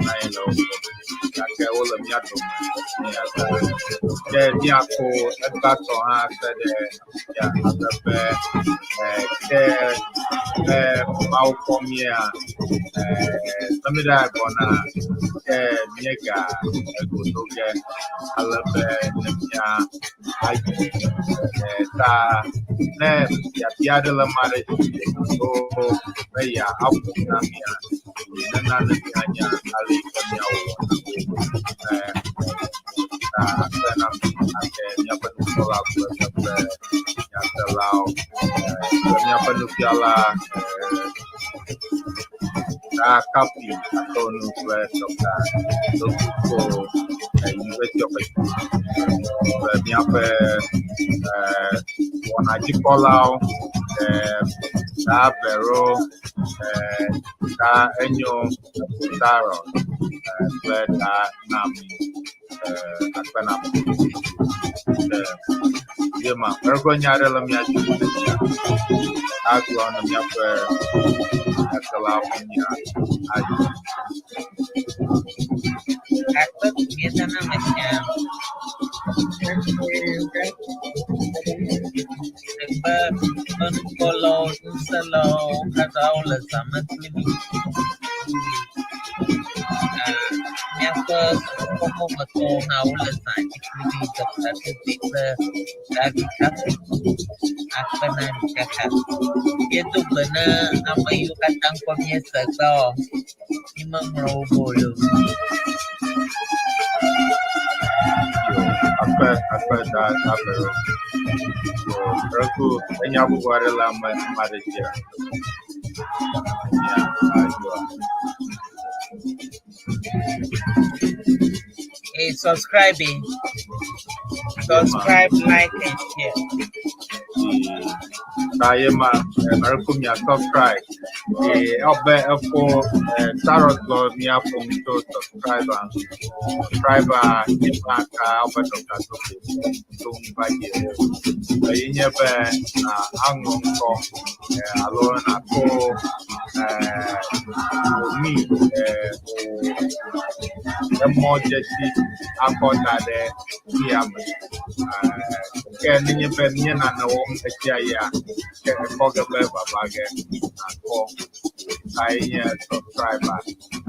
na ye le wo gbɔ gake wole mía dome eya ta ke míako egbãtɔ hã se ɖe ya ale be eh, ke be Mawu kpɔ mía eh, ne mi ɖe gbɔna ke míega egodo ge ale be ne mía ayi eh, ta ne biabia aɖe le ame aɖe si alo be yeaƒo na mía nena ne míanya ale yi ke míawɔ eh, ta akpe na mi ake míaƒe nukpɔla kple míaƒe nyaselawo eh, kple míaƒe nufiala eh, ta Kapi Atonu kple Dr. Dokuko eh, University of Education kple míaƒe eh, wɔnadzikpɔlawo eh, ta Vero eh, ta Enyo Taro eh, kple ta Nami eh, akpe na mi. Eh, ye ma ergo nya aɖe le mía dzi agblɔ na míaƒe nyaselawo ƒe nya ayi. Akpe míeda na ame sia ƒe enukpɔlawo, nuselawo katã wole zã me kpli mí. Míaƒe kɔkɔmetɔwo hã wole zã dzi kpli mí. Dr. Dugbe kple David Kafi. Akpe na mi kaka. Míedo gbe na ame yiwo katã ŋkɔ míese gbã o. Mímeŋlɔ wo be o loo. Yo, akpe akpe da da Vero. Yo, ergo enya bubu aɖe le ame ame aɖe dzia. Mía ayoa. Hey, subscribing. Subscribe, like, and share. Ta ye ma ergo mia subscribe. Eh, ɔbɛ ɛfo eh, tarot lɔ mia ƒo nu tso subscriber. Subscriber ye ma ka ɔbɛ Dr. Tope to ŋu va yi o. Eye nye be na aŋlɔ ŋkɔ eh, alo nakɔ eh, wò mi eh, wò emɔ dzesi akɔ da ɖe nuya me. Eh, ke nenye be míe nane wɔm esia yia, ke ekɔ ge be vava ge nakɔ tae nye subscriber.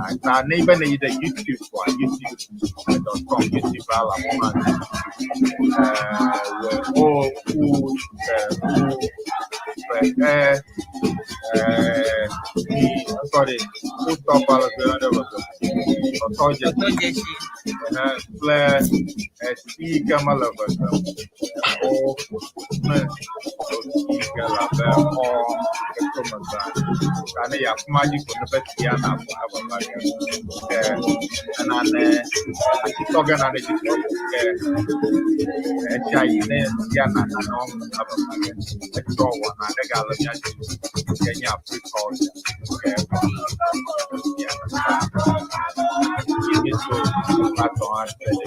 Ah, Ta ne be ne yi ɖe YouTube wa youtube.com YouTube ala mo hã eh, wɔ o u eh, u ve e eh, i sorry u tɔ ba le gbe ɖe me tɔtɔ dzesi Tɔtɔ dzesi. ehe kple esi yi ke mele vevem o me o si yi ke le abe xɔ yi ke to megbea ta ne yi afi ma dzi ko ne be tia na kɔ evava ge ke enane atitɔ ge nane dzi ko ke esia yi ne tia na nane wɔm evava ge etsɔ wɔna ɖe gale mía dzi ke nye Afrika ke tia ta yi míetso platɔ hã te ɖe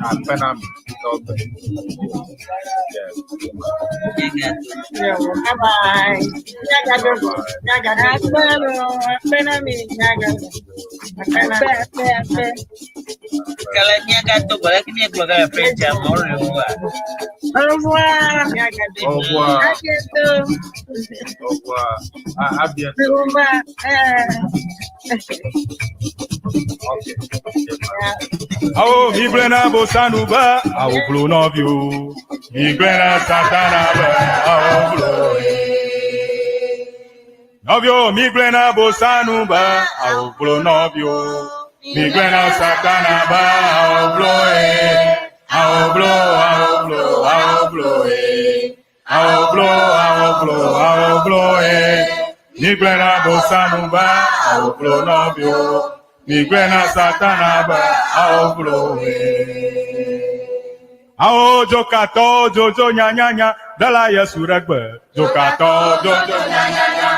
akpe na mi tɔgbe. Yeah. Míegado. Bye bye. Nyagadogo. Nyagadogo. Akpe lo, akpe na mi. Nyagadogo. Akpe na Akpe, mi. akpe, akpe. Kele míagado gbe leke míegblɔ ge le French amewo le woa. Au revoir. Au revoir. À bientôt. Au revoir. À bientôt. Au revoir. Ok. Awo mi gblẽ na bosanu be awo blo nɔviwo. Mi gblẽ na satana be awo blo. Nɔviwo mi gblẽ na bosanu be awo blo nɔviwo. Mi gblẽ na satana be awo blo ye. Awo blo awo blo awo blo ye. Awo blo awo blo awo blo ye. Mi gblẽ na bosanu be awo blo nɔviwo. Mi gblẽ na satana be awo blo ye. Awo dzokatɔ dzodzo nyanyanya ɖela Yesu ɖe gbe. Dzokatɔ dzodzo nyanyanya.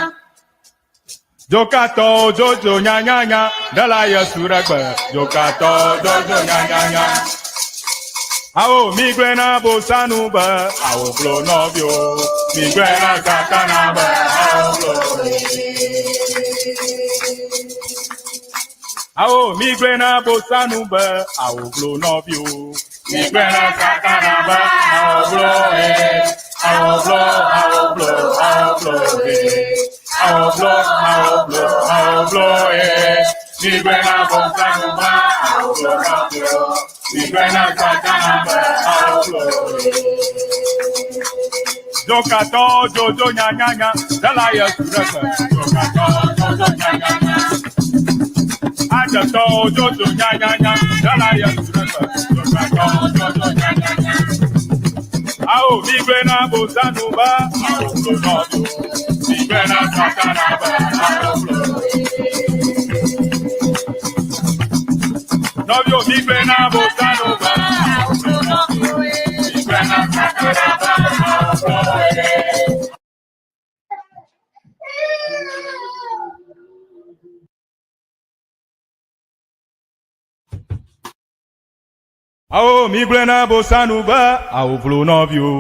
Dzokatɔ dzodzo nyanyanya ɖela Yesu ɖe gbe. Dzokatɔ dzodzo nyanyanya. Awo mi gblẽ na bosanu be awo blo nɔviwo. Mi gblẽ na satana be awo blo. Awo mi gblẽ na bosanu be awo blo nɔviwo. Mi gblẽ na satana be awo blo ye. Awo blo awo blo awo blo ye. Awo blo awo blo awo blo ye. Mi gblẽ na bosanu be awo blo nɔviwo. Mi gblẽ na satana be awo blo ye. Dzokatɔ dzodzo nyanyanya ɖela Yesu ɖe gbe. Dzokatɔ dzodzo nyanyanya. Adzetɔ dzodzo nyanyanya ɖela Yesu ɖe gbe. Dzokatɔ dzodzo nyanyanya. Awo mi gblẽ na bosanu be awo blo nɔviwo. Mi gblẽ na satana be awo blo. Nɔviwo mi gblẽ na bosanu be awo blo nɔviwo. Mi gblẽ na satana be awo blo. Awo mi gblẽ na bosanu be awo blo nɔviwo.